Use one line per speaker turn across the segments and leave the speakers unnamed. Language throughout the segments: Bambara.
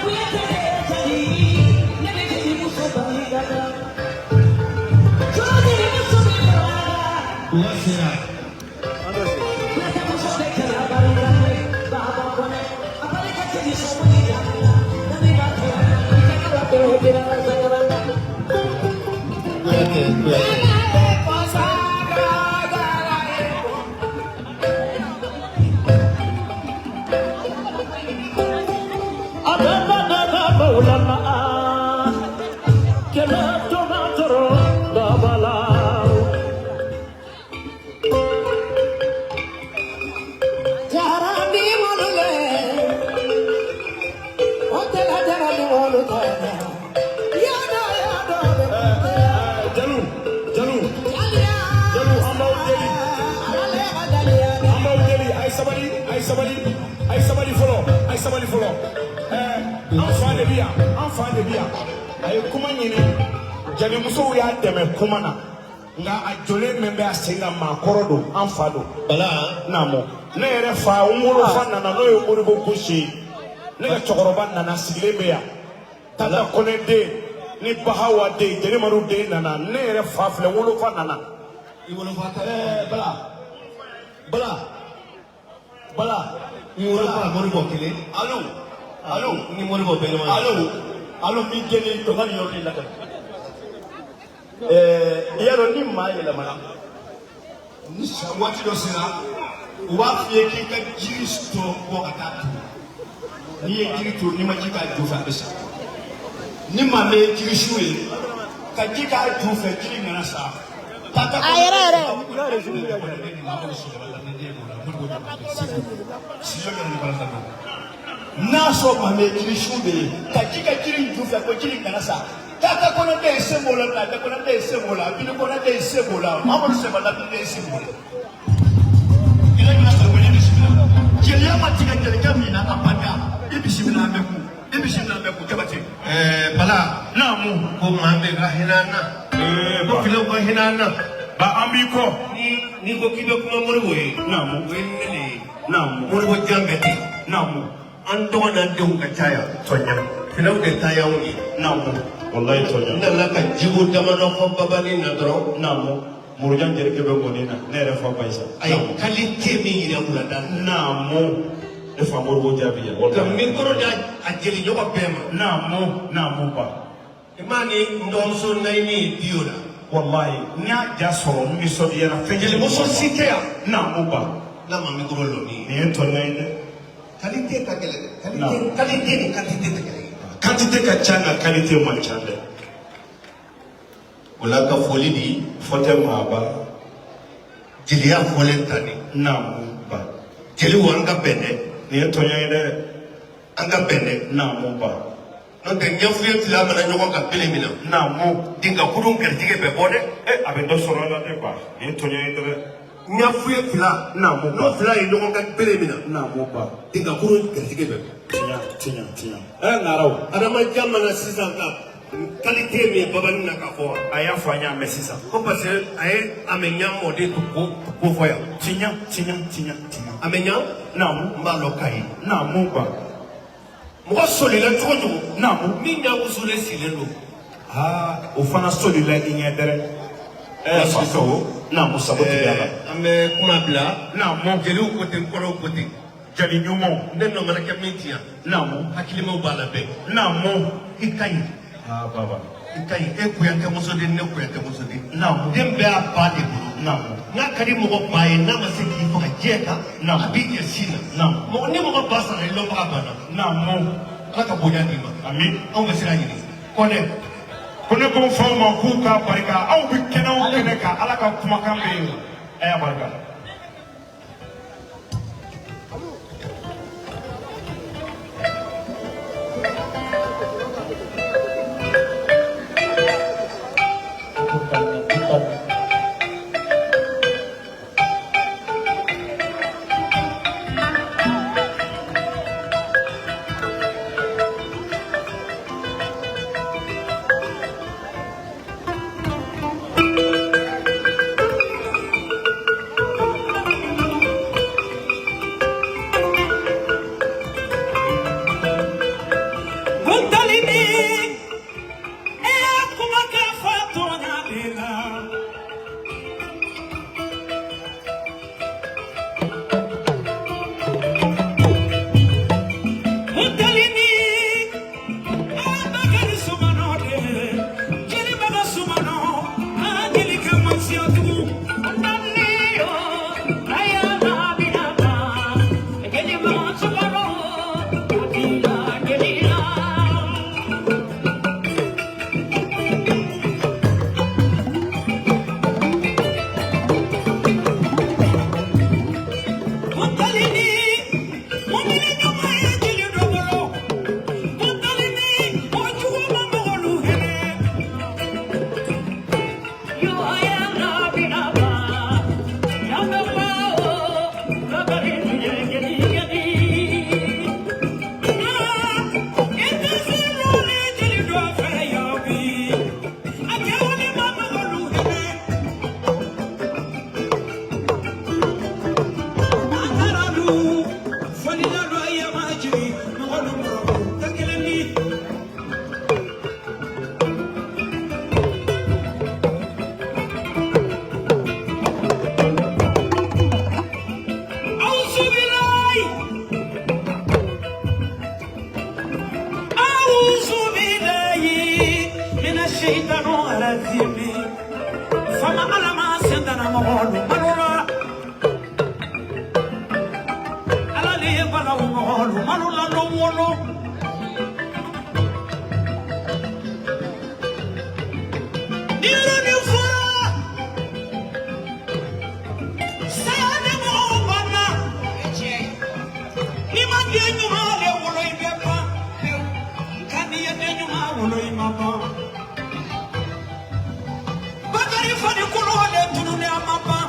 Kuyate, Kuyate.
Jaliw, jaliw, jaliw, an b'aw deli, an b'aw deli, a ye sabali, a ye sabali, a ye sabali fɔlɔ, a ye sabali fɔlɔ. An fa de bi yan, an fa de bi yan. A ye kuma ɲini, jalimusow y'a dɛmɛ kuma na, nka a jɔlen min bɛ a sen kan, maakɔrɔ don, an fa don.
Bala.
Naamu, ne yɛrɛ fa, n wolofa nana, n'o ye Modibo Gosi ye. Ne ka cɛkɔrɔba nana, sigilen bɛ yan. Tata Kɔnɛ den ni Bahawa den, Jeli Madu den nana, ne yɛrɛ fa filɛ, n wolofa nana.
I wolofa tɛ. Bala. Bala. Bala. I wolofa Modibo kelen.
Alo, alo.
Ni Modibo bɛɛ ɲɔgɔn ye.
Alo, alo, n b'i deli, dɔ ka nin yɔrɔ de lakali. I y'a dɔn ni maa yɛlɛmana, ni waati dɔ sera, u b'a f'i ye k'i ka jiri tɔ bɔ ka taa turu. N'i ye jiri turu, n'i ma ji k'a ju fɛ, a bɛ sa. Ni maa min ye jiri su ye ka ji k'a ju fɛ, jiri nana sa. Tata.
A yɛrɛ yɛrɛ.
N'a sɔrɔ maa min ye jiri su de ye ka ji kɛ jiri ju fɛ ko jiri kana sa, tata kɔnɔden ye se b'o la, Lada kɔnɔden ye se b'o la, Bini kɔnɔden ye se b'o la, Mamadu Seba Lamini ye se b'o la. Kɛlɛ bɛna sɔrɔ wele bisimila. Jeliya ma tigɛ jelikɛ min na abada, i bisimila an bɛ ku, i bisimila an bɛ ku Jabate.
Bala.
Naamu.
Ko maa bɛ ka hinɛ an na. Ko filaw ka hinɛ an na.
Ba, an b'i kɔ.
Ni n'i ko k'i bɛ kuma Modibo ye.
Naamu.
O ye ne de ye.
Naamu.
Modibo jan bɛ ten.
Naamu.
An dɔgɔ n'an denw ka ca yan.
Tɔɲa.
Filaw de ta y'anw ye.
Naamu. Walayi tɔɲa.
N nana ka jiko damadɔ fɔ babani na dɔrɔn.
Naamu. Murujan jelikɛ bɛ ŋɔni na, ne yɛrɛ fa Bayisa.
A ye qualité min yira wulada la.
Naamu. Ne fa Modibo jaabi yan.
Ka micro da a jeliɲɔgɔn bɛɛ ma.
Naamu. Naamu ba.
I m'a ni n dɔgɔmuso Nayini ye bi o la.
Walayi n y'a ja sɔrɔ, n nisɔndiyara fɛn.
Jelimuso si tɛ yan.
Naamu ba.
N'a ma micro lɔ ni ye.
Nin ye tɔɲa ye dɛ.
Qualité ka gɛlɛn dɛ. Qualité
Naamu.
Qualité ni quantité tɛ kelen ye.
Quantité ka ca nka qualité man ca dɛ.
O la ka foli di.
Fɔ tɛ maa ba.
Jeliya fɔlen ta ni.
Naamu ba.
Jeliw, an ka bɛn dɛ.
Nin ye tɔɲa ye dɛ.
An ka bɛn dɛ.
Naamu ba.
N'o tɛ ɲɛfuye fila mana ɲɔgɔn kan bele min na.
Naamu.
Dinga kurun garijɛgɛ bɛ bɔ dɛ.
A bɛ dɔ sɔrɔ a la dɛ ba. Nin ye tɔɲa ye dɛ.
Ɲɛfuye fila.
Naamu ba.
N'o fila ye ɲɔgɔn kan bele min na.
Naamu ba.
Dinga kurun garijɛgɛ bɛ bɔ.
Tiɲɛ, tiɲɛ, tiɲɛ. Ŋaraw.
Adamaja mana sisan ka qualité min ye babani na ka fɔ wa.
A y'a fɔ, an y'a mɛn sisan.
Ko parce que a ye a mɛ ɲa mɔden ko ko fɔ yan.
Tiɲɛ, tiɲɛ, tiɲɛ, tiɲɛ.
A mɛ ɲa.
Naamu.
N b'a lɔn kayi.
Naamu ba.
Mɔgɔ solila cogo cogo.
Naamu.
Min ɲa wusulen sigilen don.
Aa, o fana solila i ɲɛ dɛrɛ. Fa.
Sisan.
Naamu, sago tigi ala.
An bɛ kuma bila.
Naamu.
Jeliw ko ten, kɔrɔw ko ten.
Jali ɲumanw.
Ne nɔ mana kɛ min ti yan.
Naamu.
Hakilimaw b'a la bɛɛ.
Naamu.
I ka ɲi.
Aa baba.
I ka ɲi. E Kuyatɛ muso den, ne Kuyatɛ muso den.
Naamu.
Den bɛɛ y'a ba de bolo.
Naamu.
N'a ka di mɔgɔ ba ye, n'a ma se k'i faga diɲɛ kan.
Naamu.
A b'i jɛ sin na.
Naamu.
Mɔgɔ ni mɔgɔ ba sara, i lɔnbaga banna.
Naamu.
Ala ka bonya d'i ma.
Ami.
Anw bɛ sira ɲini. Kɔnɛ.
Ko ne ko faw ma k'u ka barika, aw bɛ kɛnɛ o kɛnɛ kan, Ala ka kumakan bɛ yen, a y'a barika.
Sendana mɔgɔlu malola Ala le ye balaw mɔgɔlu malola lon wolo Ni yɔrɔ min fɔra saya ni mɔgɔw banna n'i ma den ɲuman de wolo i bɛ ban pewu nka n'i ye den ɲuman wolo i ma ban Bakari farikolo de tununnen a ma ban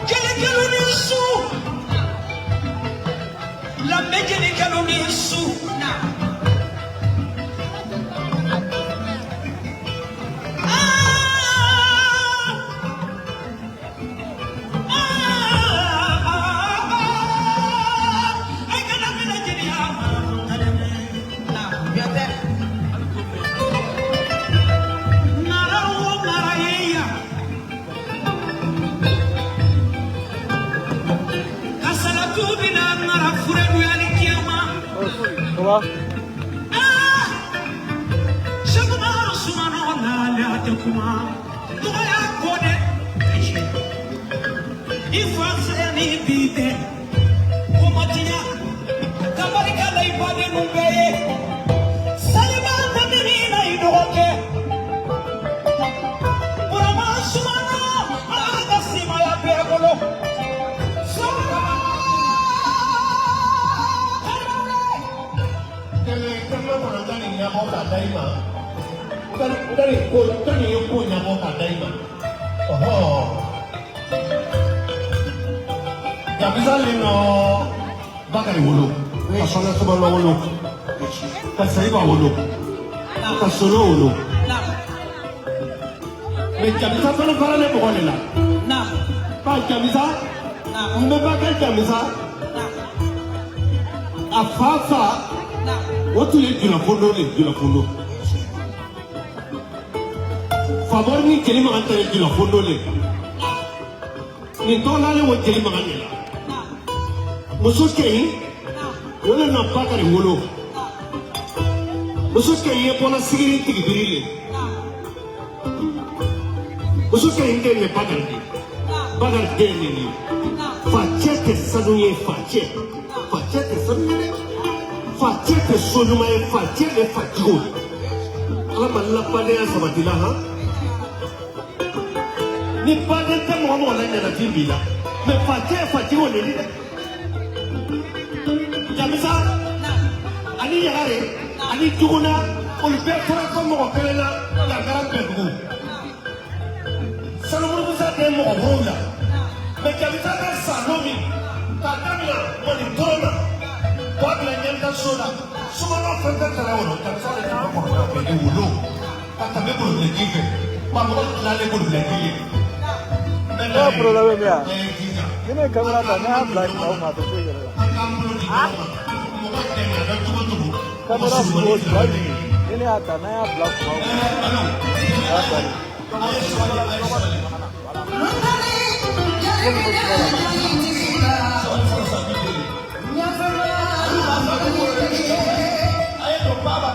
jelikɛlu ni su lambe jelikɛlu ni su ay kana mina jeliya ma Nara wo mara yeya Kasalatu bina nara furenu yali kiyama
Ça va?
Ah Shaguma sumano na le ate kuma Mɔgɔ y'a ko dɛ I fa saya ni bi tɛ ko ma tiɲa ka barika la i baden ninnu bɛɛ ye Saliba tɛmɛni na i dɔgɔkɛ Burama sumano Ala ka simaya bɛɛ bolo
Kɛmɛ kɛmɛ kɔnɔntɔn nin ɲɛbɔ k'a da i ma. N ka nin ko n ka nin ye ko ɲɛbɔ k'a da i ma. Ɔhɔ. Jabisa le nɔ Bakari wolo. Ka Fana Sumano wolo. Ka Sayiba wolo. Ka Solo wolo. Mais Jabisa fana faralen mɔgɔ de la. Ba Jabisa. N bɛ Bakari Jabisa. A fa fa. O tun ye julafondo de ye julafondo. Famori ni jeli makan ta ye julafondo de ye. Nin tɔgɔ n'ale wo jeli makan de la. Muso cɛ in o de na Bakari wolo. Muso cɛ in ye bɔla sigiri tigibiri le. Muso cɛ in den ye Bakari de ye. Bakari den de ye. Facɛ tɛ sanu ye facɛ. Facɛ tɛ sanu ye dɛ. Facɛ tɛ so ɲuman ye facɛ de fajigiw ye. Ala ma labadenya sabati la han. Ni baden tɛ mɔgɔ mɔgɔ la ɲɛnafin b'i la. Mais facɛ ye fajigiw de ye dɛ. Jamisa ani Yagare ani Juguna olu bɛɛ fɔra ko mɔgɔ kelen na Lankara bɛndugu. Sanumurukusa den mɔgɔ wolonwula. Mais Jamisa bɛ sa don min k'a daminɛ Mali tɔrɔ na k'a bila ɲɛnta so la sumaworo fɛn fɛn taara o la Jamisa de tun bɛ kɔrɔkɛ fɛ ni wolo ka tɛmɛ bolofɛji fɛ wa mɔgɔ tilalen bolofɛji ye.
Ne ka problème ye min ye ni ne ye caméra ta ne y'a bila i kunna o ma a tɛ foyi kɛ ne la.
An k'an bolo di ɲɔgɔn ma mɔgɔ dɛmɛ a la cogo cogo.
Caméra sugu o sugu hali bi ni ne y'a ta n'an y'a bila kuma o kuma o y'a bannen.
A ye sabali a ye sabali.
Komi ko kuma la.
Sabali fɔlɔ sa bi deli. A ye don baba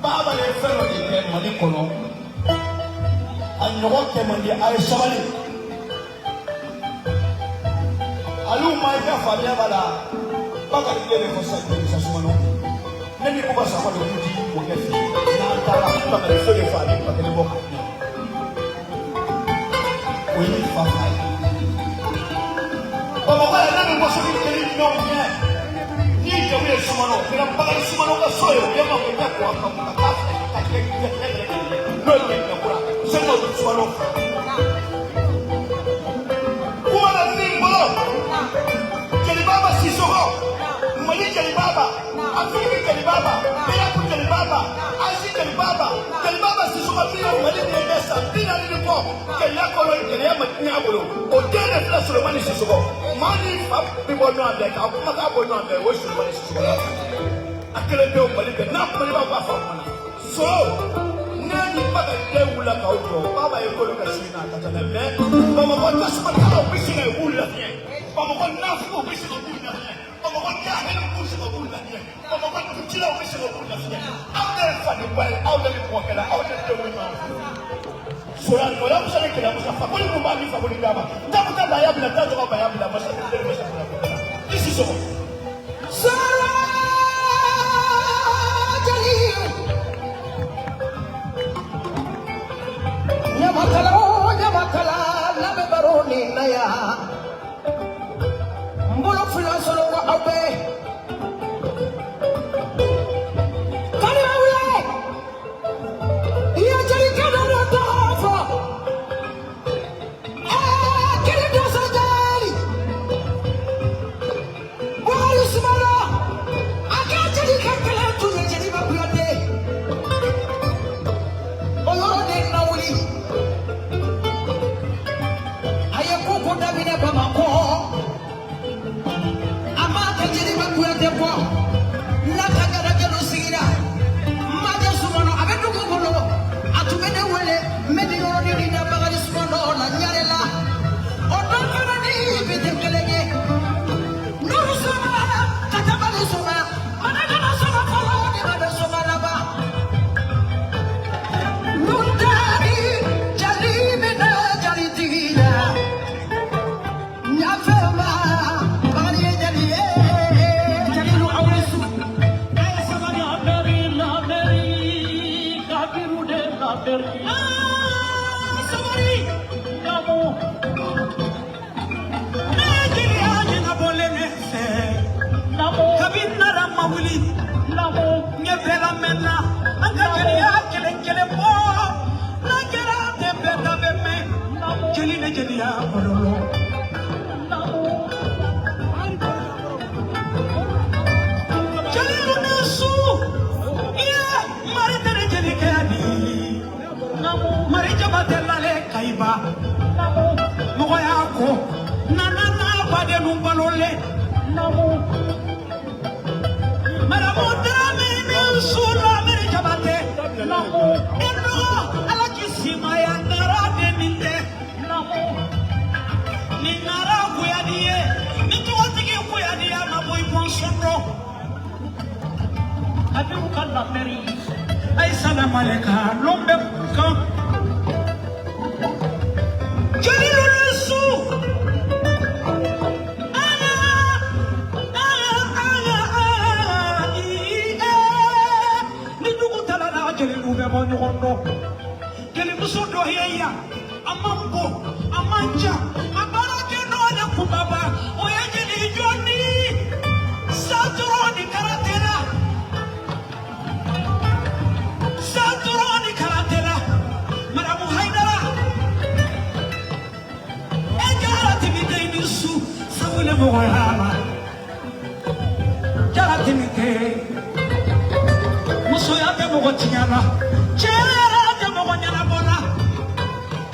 baba ye fɛn dɔ de kɛ Mali kɔnɔ a ɲɔgɔn kɛ man di a ye sabali. Aliou ma i ka faamuya b'a la Bakari den de ko sa Jamisa Sumano ne ni Buba Sakɔ de k'u ti mɔkɛ fɛ yen n'an taara Bakari so de fa a bɛ ba kelen bɔ k'a di o ye ne fa fa ye Bamakɔ yan ne bɛ bɔ so ni kelen ɲɔgɔn ɲɛ n'i jamu ye Sumano o kɛra Bakari Sumano ka so ye o ye ma ko i ka kɔ a kan ka taa fɛ ka tigɛ tigɛ tigɛ tigɛ n'o ye ɲɛkura sɛgɛ o bɛ Sumano fɛ kuma na min bolo Jelibaba Sisoko Mali Jelibaba Afiriki Jelibaba Iraku Jelibaba Azi Jelibaba Jelibaba Sisoko min ye Mali den bɛ san 40 ni kɔ gɛlɛya kɔnɔ gɛlɛya ma diɲɛ bolo o den de filɛ Solomani Sisoko maa ni fa bɛ bɔ ɲɔgɔn fɛ k'a kumakan bɔ ɲɔgɔn fɛ o ye Solomani Sisoko ye a kelen pewu Mali bɛɛ n'a kuma i b'a fɔ a fa kuma na so ne ni Bakari den wulila k'aw jɔ baba ye k'olu ka sini n'a ka ca dɛ mais Bamakɔ tasuma talaw bɛ se ka b'u lafiɲɛ Bamakɔ nafuguw bɛ se ka b'u lafiɲɛ Bamakɔ jahiliw bɛ se ka b'u lafiɲɛ Bamakɔ tucilaw bɛ se ka b'u lafiɲɛ aw de ye fadenba ye aw de bɛ mɔkɛ la aw de denw bɛ ɲɔgɔn fɛ. Sora nɔgɔya musa ni kɛlɛ musa fakoli mun b'a ni fakoli d'a ma takuta baya bila ta tɔgɔ baya bila masa ni masa i Sisɔkɔ.
Sora jeli ɲamakala o ɲamakala labɛn baro nin na yan n bolo fila sɔrɔ ko aw bɛɛ kalimaw ye i ye jelikɛ dɔ de tɔgɔ fɔ ɛɛ kiri dɔsɔ jeli Bakari Sumano a ka jelikɛ kɛlɛ tun ye Jeliba Kuyate o yɔrɔ de na wuli a ye ko daminɛ Bamakɔ a m'a kɛ Jeliba Kuyate kɔ n'a ka garijɛgɛ sigira Majɛ Sumano a bɛ dugu kɔnɔ a tun bɛ ne wele n bɛ nin yɔrɔnin nin da Bakari Sumano la Ɲare la o dɔ fana ni bi tɛ kelen ye n'olu sɔnna ka tabali sɔnna mana kana sɔnna fɔlɔ ne ma bɛ sɔnna laban Luntari jali bɛ na jalitigi la ɲafɛ ma Bakari ye jali ye jalilu aw ni su.
Sabari ne jeliya ɲɛnabɔlen ne fɛ kabini nara ma wuli n ye bɛɛ lamɛn na an ka jeliya kelen kelen bɔ n'a kɛra den bɛɛ ta bɛ mɛn jeli ni jeliya kɔlɔlɔ. Jeliw ni su iye mari tɛ ni jelikɛ ni mari jaba tɛ lale kayiba mɔgɔ y'a ko nana n'a badenw balolen maramu darame ni su la mari jaba tɛ e dɔgɔ ala k'i simaya nara den min tɛ ni nara goya ni ye ni tɔgɔtigi goya ni ye a ma bɔ i bɔnsɔn dɔn Kabiru ka lamɛri ayi salamaleka lon bɛ kan jeliw ni su ala ala ala ala i ni dugu taara la jeliw bɛ bɔ ɲɔgɔn dɔn jelimuso dɔ ye yan a man bon a man jan a baarakɛ nɔ de kunbaba o ye jeli jɔni satɔrɔ ni karate la satɔrɔ ni karate la maramu hayidara e jara timi tɛ ni su sabule mɔgɔya la jara timi tɛ musoya tɛ mɔgɔ tiɲɛ la cɛ yɛrɛ tɛ mɔgɔ ɲɛnabɔ la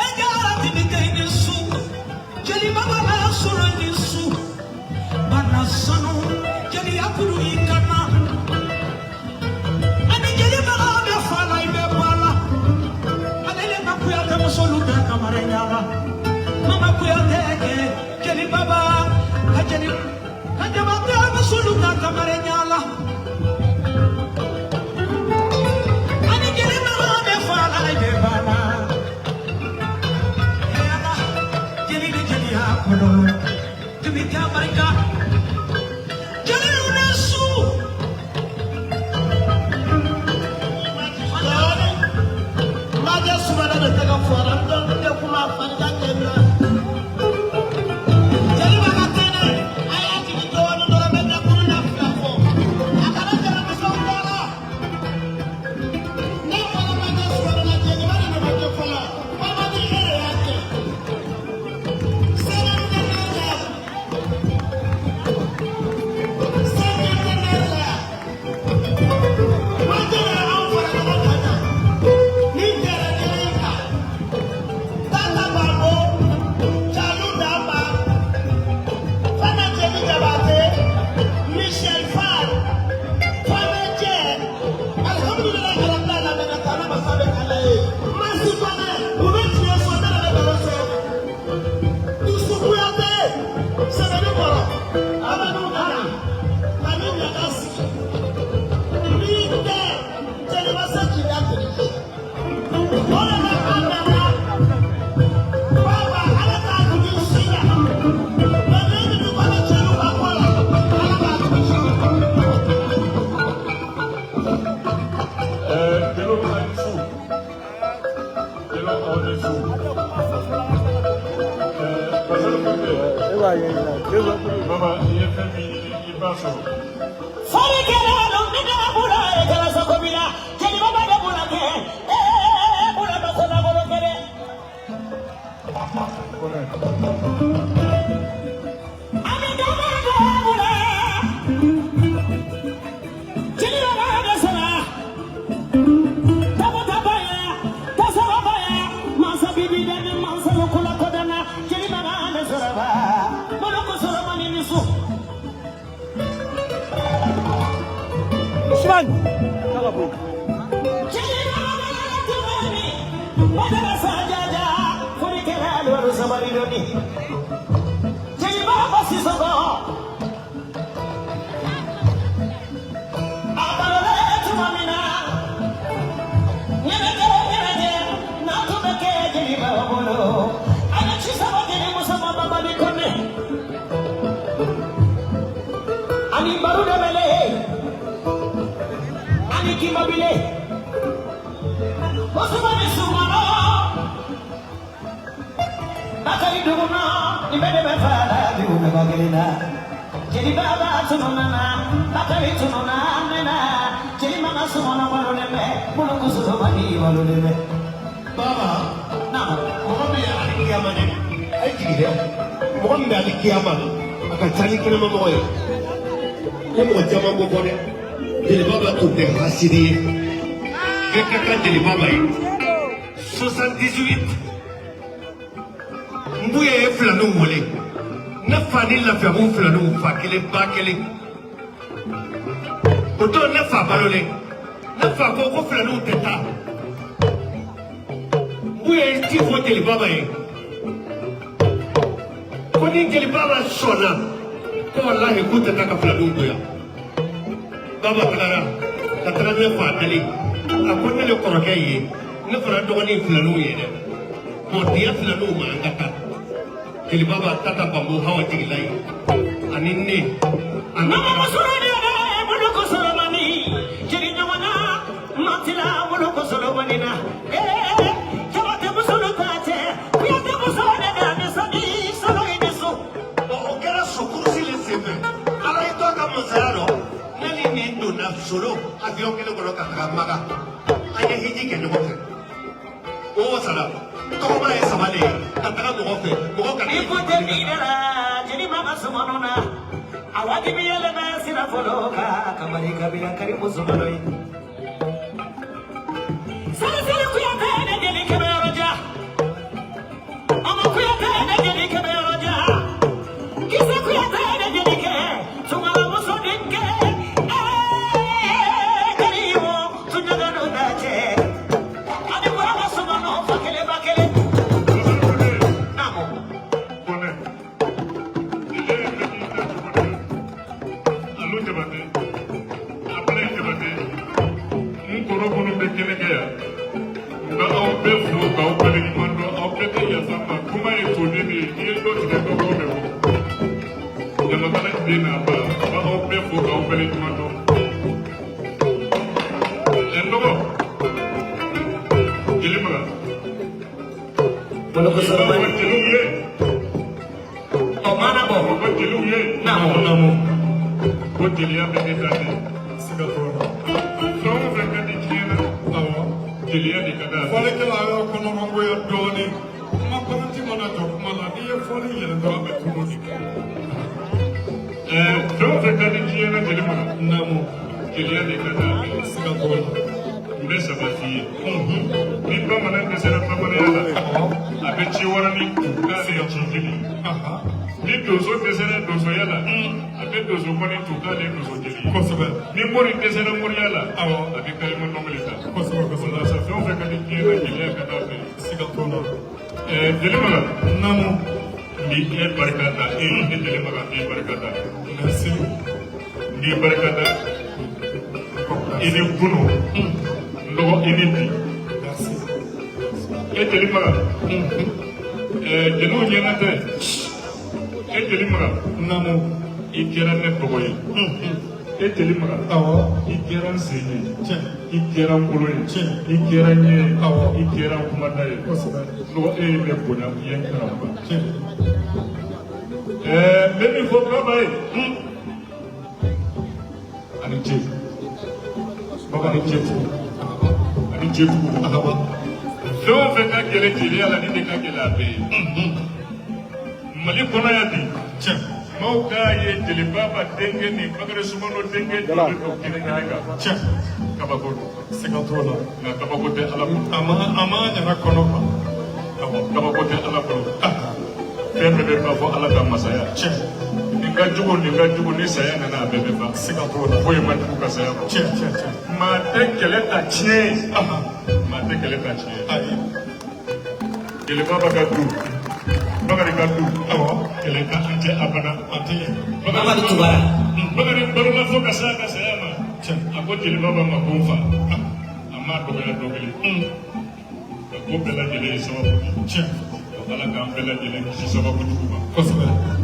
e jara timi tɛ ni su jeliba b'a sɔrɔ ni su bana sanu jeliya kuru i kana ani jeliba bɛ fa la i bɛ ba la ale le ma Kuyate musolu ta kamarenya la mama Kuyate kɛ jeliba ba ka jeli ka jaba tɛ musolu ta kamarenya la ani jeliba bɛ fa la i bɛ ba la e ala jeli ni jeliya kɔlɔlɔ tumi tɛ barika jeliw ni su.
Majɛ Sumano de tɛgɛ fɔra n dɔn tɛ kuma farida tɛ na. Jeliba ka kɛnɛ a y'a jigin dɔɔnin dɔrɔn bɛ dakuru la fila fɔ. A
Jeliw aw ni su. Fasal Kunte.
E b'a ɲɛɲini deux
Baba, i ye fɛn min ɲini, i b'a sɔrɔ.
Fɔlikɛla don ni ne bula ye kɛra sago bi la jeliba bɛ ne bula kɛ ee bula ma ko lankolon kɛ dɛ.
Kɔnɛ.
An bɛ dama dɔ bula jeliba b'a de sara tabatabaya tasarabaya mansa bibi dɛmɛ mansa kola kɔdana jeliba b'a de sara ba boloko sɔrɔ man ni so.
Ousmane k'a ka bɔ
Jeliba b'a tuma Badara sajaja fɔlikɛla don sabali dɔɔni. Jeliba ba Sisoko a balola tuma min na ɲɛnajɛ ɲɛnajɛ n'a tun bɛ kɛ jeliba bolo a ye ci saba jeli muso ma Babali Kɔnɛ ani Baru Dɛmɛlɛ ani Kimabile Osumani Sumano Bakari Duguma ni bɛɛ de bɛ fara la dugu bɛɛ ba kelen na jeliba b'a tununa na Bakari tununa mɛnna jeli ma sumana balolen bɛ boloko sɔrɔbali balolen bɛ.
Baba,
Naamu.
mɔgɔ min ye alikiyama dɛ, a ye jigin dɛ. Mɔgɔ min bɛ alikiyama, a ka ca ni kɛnɛmamɔgɔ ye. N ye mɔgɔ caman ko fɔ dɛ. Jeliba b'a tun tɛ hasidi ye. Bɛɛ ka kan jeliba ma ye. 78 n bonya ye filaniw wele. Ne fa ni lafiyabugu filaniw fa kelen ba kelen. O don ne fa balolen. Ne fa ko ko filaniw tɛ taa. N ye ci fɔ jeliba ma ye. Ko ni jeliba ma sɔnna ko walahi k'u tɛ taa ka filaniw to yan. Baba tagara ka taga ne fa dali. A ko ne le kɔrɔkɛ ye ne fana dɔgɔnin filaniw ye dɛ. Bɔn diya filaniw ma an ka taa. Jeliba b'a ta ta bambo hawa jigila ye. Ani ne. An ka
Mama
taga.
musoro de boloko sɔrɔmani jeli ɲɔgɔnna matila boloko sɔrɔmani na ee jabate musolo ta cɛ kuyate muso de ka nisɔndi sɔrɔ i ni so.
Bɔn o kɛra sokurusi le senfɛ. Ala y'i to a ka masaya rɔ. Ne ni nin donna solo avion kelen kɔnɔ ka taga Maga. An ye hiji kɛ ɲɔgɔn fɛ. O wasara. Tɔgɔma ye saba de ye ka taga mɔgɔ fɛ. Mɔgɔ ka
Ni ko tɛ min na jeli ma sumano na a wajibi yɛlɛmɛ sira fɔlɔ kan kamari kabila kari musomano ye. Sali kuyate ne jeli kɛmɛ yɔrɔ ja. Ọmọ kuyate ne jeli kɛmɛ yɔrɔ ja. Kise kuyate ne jeli kɛ tungala muso denkɛ. Ee kariwo tunyaga do da cɛ. Ani burama sumano fa kelen ba kelen.
Fasal Kunte.
Naamu.
Kɔnɛ. Ile ye bɛɛ k'i ta cogo di? Alu Jabate. Ablaye Jabate. N kɔrɔ minnu bɛ kɛnɛ kɛ yan. N bɛ aw bɛɛ fo k'aw waleɲuman dɔn. Aw bɛɛ tɛ yafa n ma. Kuma ye toden de ye. N'i ye dɔ tigɛ dɔ k'o bɛ bɔ. Ɲamakala den n'a ba. N bɛ aw bɛɛ fo k'aw waleɲuman dɔn. Ɛ n dɔgɔ. Jeli Maga.
Boloko
I b'a fɔ
sɔrɔmani.
jeliw ye.
Ɔ mana bɔ.
O fɔ jeliw ye.
Naamu.
Naamu. Ko jeliya bɛ kɛ tan de.
Siga t'o la.
Fɛn o fɛn ka di diɲɛ na.
Awɔ.
Jeliya de ka d'a ye.
Fɔlikɛla a y'aw kɔnɔmangoya dɔɔnin. Kuma paranti mana jɔ kuma la n'i ye fɔli yɛlɛ dɔrɔn a bɛ tunu de.
Fɛn o fɛn ka di diɲɛ na jeli Maga.
Naamu.
Jeliya de ka d'a ye.
Siga t'o la.
N bɛ saba f'i ye. Ni bamanan dɛsɛra bamananya la, a bɛ ci waranin tu k'ale ye ci jeli ye. Ni donso dɛsɛra donsoya la, a bɛ donso kɔni tu k'ale ye donso jeli ye.
Kosɛbɛ.
Ni mori dɛsɛra moriya la,
Awɔ.
a bɛ kalima dɔnkili ta.
Kosɛbɛ
O
kosɛbɛ.
la sa fɛn o fɛn ka di diɲɛ na jeliya ka d'a fɛ.
Siga t'o la.
Jeli Maga.
Naamu.
N b'i e barika da e ne jeli Maga n b'i barika da.
Merci.
N b'i barika da. I ni kunu. N dɔgɔ i ni bi.
Merci.
E jeli Maga. Jeliw ɲɛna tɛ. E jeli Maga.
Naamu.
I kɛra ne dɔgɔ ye. E jeli Maga.
Awɔ.
I kɛra n sen ye.
Tiɲɛ. I kɛra n bolo ye, i kɛra n ɲɛ ye, i kɛra n kumada ye. Nɔgɔ e ye ne bonya, i ye n karamɔgɔ. Ɛɛ, n bɛ min fɔ Baba ye, a ni ce Baba, ni ce tugun, a ni ce tugun. Fɛn o fɛn ka gɛlɛn jeliya la, nin de ka gɛlɛn a bɛɛ ye. Mali kɔnɔ yan bi, maaw k'a ye Jeli Baba denkɛ ni Bakari Sumano denkɛ jɔlen don kelen kelen kan, kabako don.
Siga t'o la.
Nka kabako tɛ Ala bolo.
A ma yɛrɛ kɔnɔ kan.
Kabako tɛ Ala bolo. Fɛn bɛɛ bɛ ban fɔ Ala ka masaya. Nin ka jugu, nin ka jugu, ni saya nana, a bɛɛ bɛ ban.
Siga t'o la.
Foyi ma jugu ka saya bɔ.
Tiɲɛ, tiɲɛ, tiɲɛ.
Maa tɛ kɛlɛ ta tiɲɛ ye, maa tɛ kɛlɛ ta tiɲɛ ye.
Ayi.
Jeli Baba ka du, Bakari ka du, kɛlɛ ka an cɛ abada.
A tɛ ɲɛ.
Mamadu Tubara.
Bakari balola fo ka s'a ka saya ma. A ko Jeli Baba ma ko n fa, a m'a dɔgɔya dɔ kelen. A ko bɛɛ lajɛlen ye sababu de ye. Ala k'an bɛɛ lajɛlen kisi sababu jugu ma. Ko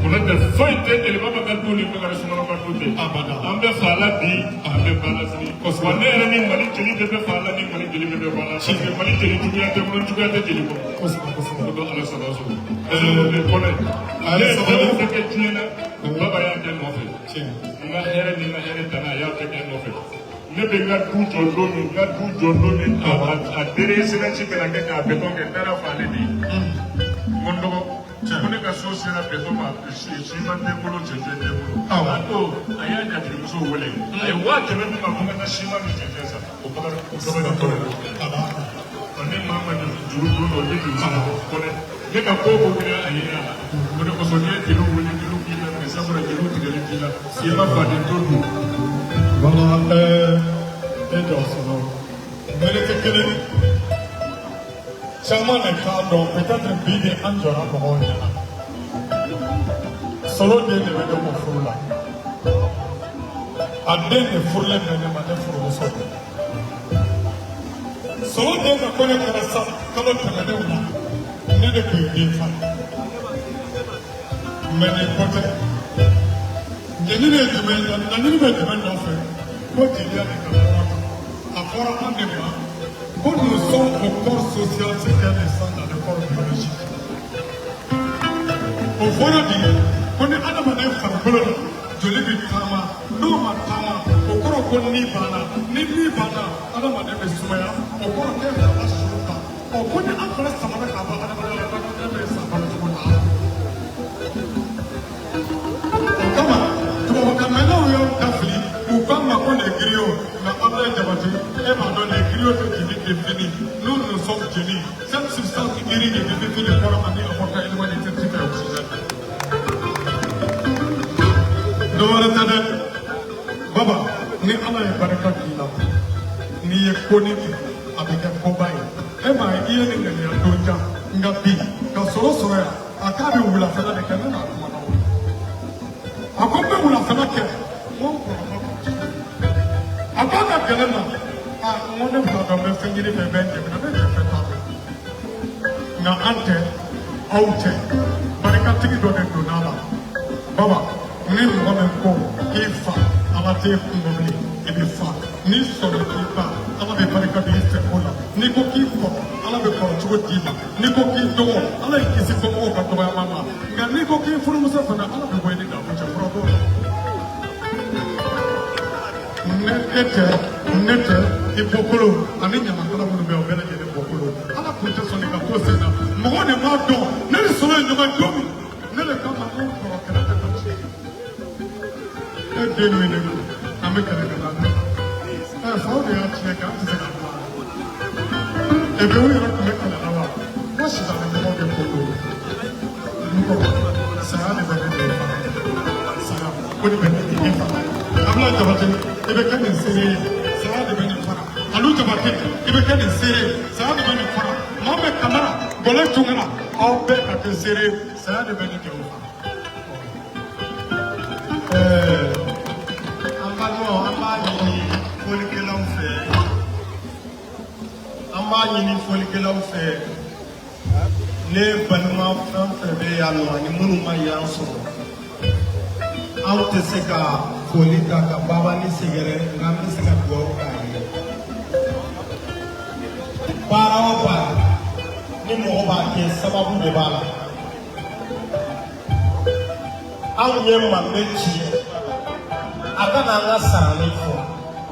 n'o tɛ, foyi tɛ Jeli Baba ka du ni Bakari Sumano ka du tɛ.
Abada.
An bɛ fa la bi, an bɛ ba la sini. Wa ne yɛrɛ ni Mali jeli bɛɛ bɛ fa la, ni Mali jeli bɛɛ bɛ ba la. Parce que Mali jeli juguya tɛ kɔnɔ, juguya tɛ jeli kɔnɔ.
Kosɛbɛ, kosɛbɛ.
O don Ala sɔrɔ sɔrɔ. Ɛɛ, kɔnɛ. Ne ye fɛn o fɛn kɛ diɲɛ na, Baba y'a kɛ nɔfɛ. N ka hɛrɛ ni n ka hɛrɛ tana, a y'a bɛɛ kɛ nɔfɛ. Ne bɛ n ka du jɔ don min, n ka du jɔ don min, a dernier séance bɛna kɛ k'a béton kɛ, n taara fɔ ale de ye. N ko n dɔgɔ, ko ne ka so sera béton ma, siman tɛ n bolo, cɛncɛn tɛ n bolo. A don, a y'a jatigimuso wele. A ye 100 000 di ma ko n ka taa siman ni cɛncɛn san. O Bakari, o Bakari tɔgɔ ye. Ɔ, ne maa ma juru don dɔ, ne juru kɔnɛ. Ne ka ko o ko kɛra a ye a la. O de kosɔn n'i ye jeliw wele, jeliw k'i laminɛ, sabula jeliw tigɛlen t'i la. I ma faden to dun.
Voilà, e jɔ sɔrɔ miniti kelen, caman de t'a dɔn, peut-être bi de an jɔra mɔgɔw ɲɛna. Solo den de bɛ ne ko furu la, a den de furulen bɛ ne ma, ne furumuso don. Solo den ka kɔɲɔ kɛra sa kalo tɛmɛnenw na, ne de tun ye den fa ye. Mais nin ko tɛ. Ɲɛɲini ye jumɛn ye? Laɲini bɛ jumɛn nɔfɛ? Ko jeliya de ka kɔrɔ. A fɔra an de ma ko nous sommes au corps social ce qu'est le sang dans le corps biologique. O fɔra de ko ni adamaden farikolo la joli bɛ taama, n'o ma taama, o kɔrɔ ko ni banna. Ni ni banna, adamaden bɛ sumaya, o kɔrɔ k'e fana su ta. Ɔ, ko ni an fana samara k'a bɔ adamadenya la, adamadenya bɛ sa balo cogo la. O kama tubabukan mɛnnaw y'aw da fili, u k'an ma ko les griots. Nka Ablaye Jabate, e b'a dɔn les griots tɛ jeli défini. Nous, nous sommes jeli. Cette substance urine de définit le corps ani apporter élément nutritif et oxygène. Dɔ wɛrɛ tɛ dɛ Baba, ni Ala ye barika k'i la, n'i ye ko ni kɛ, a bɛ kɛ koba ye. E m'a ye, i ye nin ŋaniya don jan, nka bi ka sɔrɔ sɔrɔ yan, a k'a bɛ wulafɛla de kɛ. Ne n'a kumana o, a ko n bɛ wulafɛla kɛ. N ko n kɔrɔkɛ ko a k'a ka gɛlɛn ma. A n ko ne t'a dɔn, n bɛ fɛn ɲini fɛ, n bɛ n dɛmɛ, n bɛ jɛ fɛn t'a dɔn. Nka an tɛ, aw tɛ, barikatigi dɔ de donna a la. Baba, ni mɔgɔ min ko k'i fa Ala t'e kungo bilen, i bɛ fa. N'i sɔnna k'i ba, Ala bɛ barika don i fɛ ko la. N'i ko k'i kɔrɔ, Ala bɛ kɔrɔ cogo d'i ma. N'i ko k'i dɔgɔ, Ala y'i kisi somɔgɔw ka dɔgɔyama ma. Nka n'i ko k'i furumuso fana, Ala bɛ bɔ i ni damu cɛ, fura t'o la. Ne e tɛ, ne tɛ, i bɔkolo ani ɲamakala minnu bɛ yen, o bɛɛ lajɛlen bɔkolo. Ala kun tɛ sɔn ka to sen na, mɔgɔw de b'a dɔn. Ne ni sɔrɔ ye ɲɔgɔn don min, ne de kama ko kɔrɔ kɛlɛ tɛ ka tiɲɛ. E den min de don, an bɛ kɛlɛ kɛ la. Ɛ, faw de y'a tiɲɛ kɛ, an tɛ se ka bila. E bɛ u yɛrɛ tun bɛ kɛlɛ la wa? Ko sitanɛ mɔgɔw de ko don. N kɔrɔ, saya de bɛ ne de fana. Saya o de bɛ ne e fana. Abulaye Jabate, i bɛ kɛ nin seere ye, saya de bɛ nin fara. Alu Jabate, i bɛ kɛ nin seere ye, saya de bɛ nin fara. Mohamed Kamara, Gɔlɛ Tunkara, aw bɛɛ ka kɛ seere ye, saya de bɛ nin kɛ o fara.
An balimaw, an b'a ɲini folikɛlaw fɛ, an b'a ɲini folikɛlaw fɛ, ne balima fɛn fɛn bɛ yan nɔ ani minnu ma yan sɔrɔ, anw tɛ se ka foli ta ka baba ni sɛgɛrɛ, nka an bɛ se ka dugawu k'a ye. Baara o baara, ni mɔgɔ b'a kɛ, sababu de b'a la. Anw ye Mande ci, a ka na an ka sarali fɔ.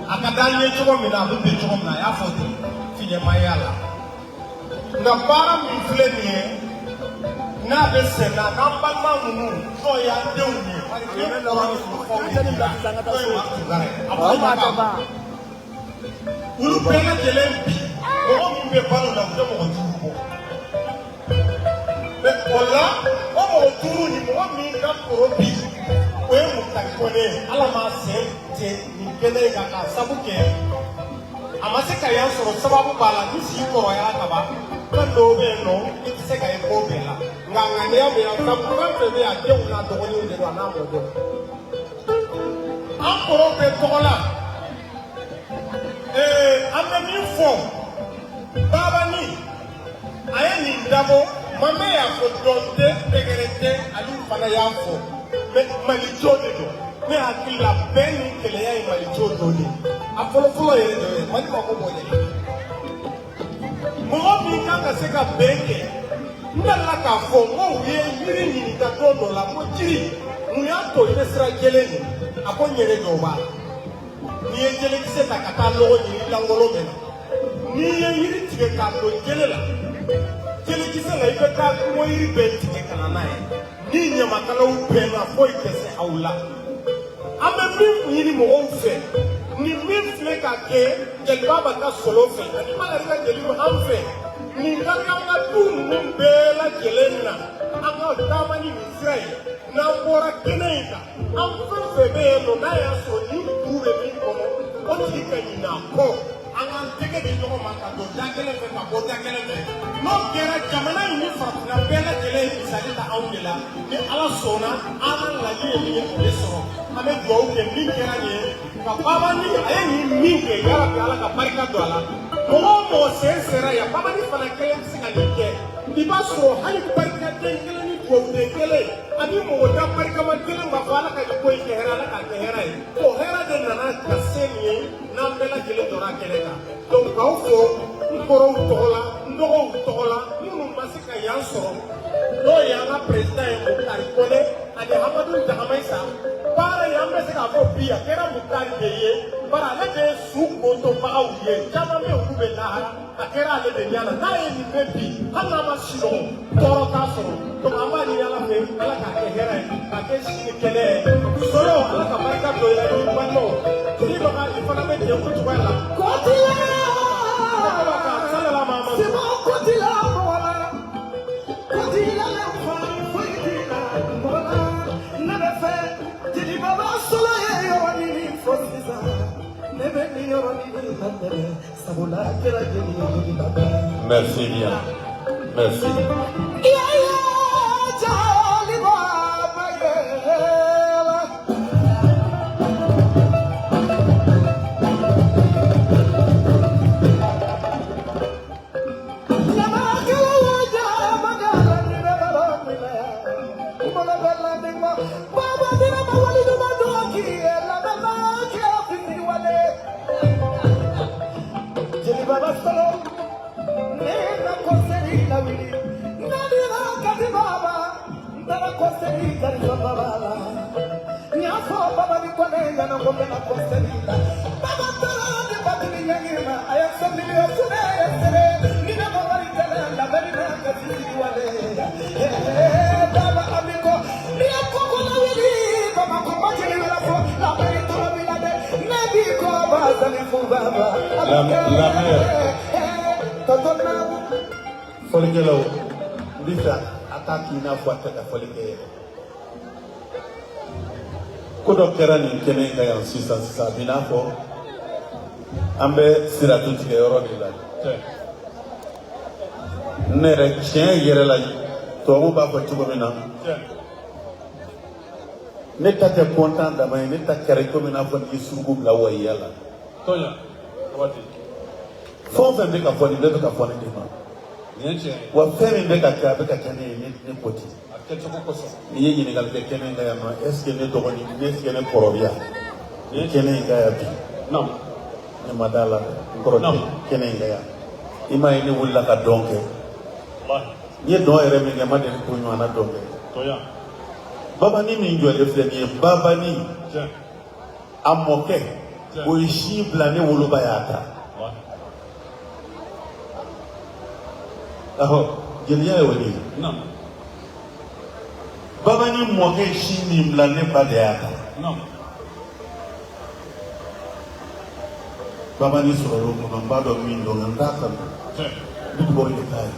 A ka d'an ye cogo min na, a bɛ bɛn cogo min na, a y'a fɔ ten, fiɲɛ ma y'a la. Nka baara min filɛ nin ye, n'a bɛ sen na, n'an balima ninnu, n'o y'an denw ye, bari den kɔrɔ ni faw de b'i la, n'o ye Maa Tunkara ye. A b'o ma olu bɛɛ lajɛlen bi, mɔgɔ min bɛ balo la, u tɛ mɔgɔ duuru bɔ. Mɛ o la, o mɔgɔ duuru ni mɔgɔ min ka kɔrɔ bi, o ye Mukutari Kɔnɛ ye. Ala m'a sen ten nin kɛnɛ in kan k'a sabu kɛ a ma se ka yan sɔrɔ, sababu b'a la. Ni si kɔrɔyara ka ban, fɛn dɔw bɛ yen nɔ, i tɛ se ka ye ko bɛɛ la. Nka ŋaniya bɛ yan, sabu fɛn fɛn bɛ yan, a denw n'a dɔgɔninw de don, a n'a mɔdenw. An kɔrɔw bɛ tɔgɔ la. An bɛ min fɔ, Babani a ye nin dabɔ. Mame y'a fɔ, dɔn tɛ, tɛgɛrɛ tɛ, ale fana y'a fɔ. Mɛ Malijɔ de don. Ne hakili la, bɛn ni kɛlɛya ye Malijɔ dɔ de ye. A fɔlɔfɔlɔ yɛrɛ dɔ ye Mali mako b'o de la. Mɔgɔ min kan ka se ka bɛn kɛ, n delila k'a fɔ n ko u ye yiri ɲininka don dɔ la ko jiri, mun y'a to i bɛ sira jɛlen nin? A ko ɲɛnɛ dɔw b'a la. N'i ye jɛlɛkisɛ ta ka taa lɔgɔ ɲini, i lankolon bɛ na. N'i ye yiri tigɛ k'a don jɛlɛ la, jɛlɛkisɛ la, i bɛ taa kungo yiri bɛɛ tigɛ ka na n'a ye. Ni ɲamakalaw bɛnna, foyi tɛ se aw la. An bɛ min ɲini mɔgɔw fɛ, ni min filɛ ka kɛ Jeliba ka solo fɛ ani Bakari ka jeliw an fɛ, nin ka kan ka du ninnu bɛɛ lajɛlen na. An ka taama ni nin sira ye. N'an bɔra kɛnɛ in kan, an fɛn fɛn bɛ yen nɔ, n'a y'a sɔrɔ ni kuru bɛ min kɔnɔ, o tigi ka ɲinɛ a kɔ. An k'an tɛgɛ di ɲɔgɔn ma ka don da kelen fɛ, ka bɔ da kelen fɛ. N'o kɛra, jamana in ni farafinna bɛɛ lajɛlen ye misali ta anw de la. Ni Ala sɔnna, an ka laɲini ye min ye, o bɛ sɔrɔ. An bɛ dugawu kɛ min kɛra nin ye ka Babani, a ye nin min kɛ, yarabi Ala ka barika don a la. Mɔgɔ o mɔgɔ sen sera yan, Babani fana kelen tɛ se ka nin kɛ. I b'a sɔrɔ hali barikaden kelen ni dugawuden kelen ani mɔgɔ da barikama kelen b'a fɔ Ala ka nin ko in kɛ hɛrɛ, Ala k'a kɛ hɛrɛ ye. O hɛrɛ de nana ka se nin ye, n'an bɛɛ lajɛlen jɔra kɛnɛ kan. Donc k'aw fo n kɔrɔw tɔgɔ la, n dɔgɔw tɔgɔ la, minnu ma se ka yan sɔrɔ, n'o y'an ka président ye Mukutari Kɔnɛ ani Hamadu Dagamayisa. Baara in, an bɛ se k'a fɔ bi, a kɛra Mukutari de ye, bari ale de ye su kotobagaw ye. Caman bɛ yen, olu bɛ lahara, a kɛra ale de ɲɛ na. N'a ye nin bɛ bi, hali n'a ma sunɔgɔ, tɔɔrɔ t'a sɔrɔ. Donc an b'a ɲini Ala fɛ, Ala k'a kɛ hɛrɛ ye, k'a kɛ si ni kɛnɛ ye. Sɔrɔ, Ala ka barika don i la, i balimaw Siribaga, i fana bɛ ten o cogoya la.
Kotila.
Salala Mamadu.
Simon kotila mɔgɔ la. Kotila la fa foyi t'i la mɔgɔ la. Ne bɛ fɛ Jeliba solo ye yɔrɔnin min fɔ sisan. Ne bɛ nin yɔrɔnin min lamɛn, sabula a kɛra jeli ye Jeliba.
Merci bien. Merci.
Yaya Jaliba Mayela.
La mère. Fɔlikɛlaw, n bɛ fɛ a k'a k'i n'a fɔ a tɛ ka fɔli kɛ yɛrɛ. Ko dɔ kɛra nin kɛnɛ in kan yan sisan sisan, a b'i n'a fɔ an bɛ siratu tigɛ yɔrɔ de la. Ne yɛrɛ, tiɲɛ yɛrɛ la, tubabuw b'a fɔ cogo min na, ne ta tɛ kɔntan dama ye, ne ta kɛra komi n'a fɔ n'i ye suruku bila wayiya la. Fɛn o fɛn bɛ ka fɔ nin bɛɛ bɛ ka fɔ ne de ma. Wa fɛn min bɛ ka kɛ, a bɛ ka kɛ ne ye, ne ko ten. N'i ye ɲininkali kɛ kɛnɛ in kan yan nɔ, est ce que ne dɔgɔnin, est ce que ne kɔrɔ bɛ yan kɛnɛ in kan yan bi? Ne ma da la dɛ, n kɔrɔ tɛ kɛnɛ in kan yan. I m'a ye ne wulila ka dɔn kɛ. N ye dɔn yɛrɛ min kɛ, n ma deli k'o ɲɔgɔnna dɔn kɛ. Babani min jɔlen filɛ nin ye, babani a mɔkɛ o ye si bila, ne woloba y'a ta. Ɔhɔ, jeliya ye o de ye. Babani mɔkɛ ye si min bila, ne ba de y'a ta. Babani sɔrɔla o kɔnɔ, n b'a dɔn min don, nka n t'a kanu. N bɛ dugawu de k'a ye.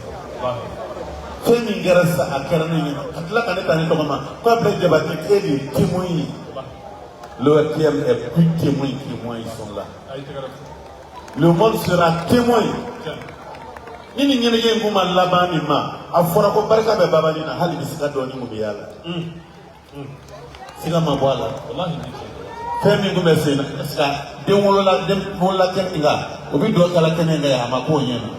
Fɛn min kɛra sisan, a kɛra ne ɲɛna ka tila ka ne ta ne tɔgɔ ma ko Ablaye Jabate, e de ye témoin ye. L'ORTM est plus témoin que moi, ils sont là. Le monde sera témoin. Ni nin ɲɛnajɛ in kun ma laban nin ma, a fɔra ko barika bɛ babani na, hali bi siga dɔɔni kun bɛ y'a la. Siga ma bɔ a la. Fɛn min kun bɛ sen na, parce que den wolola den wolola kɛnɛ in kan, o bɛ dɔ kɛla kɛnɛ in kan yan, a ma k'o ɲɛna.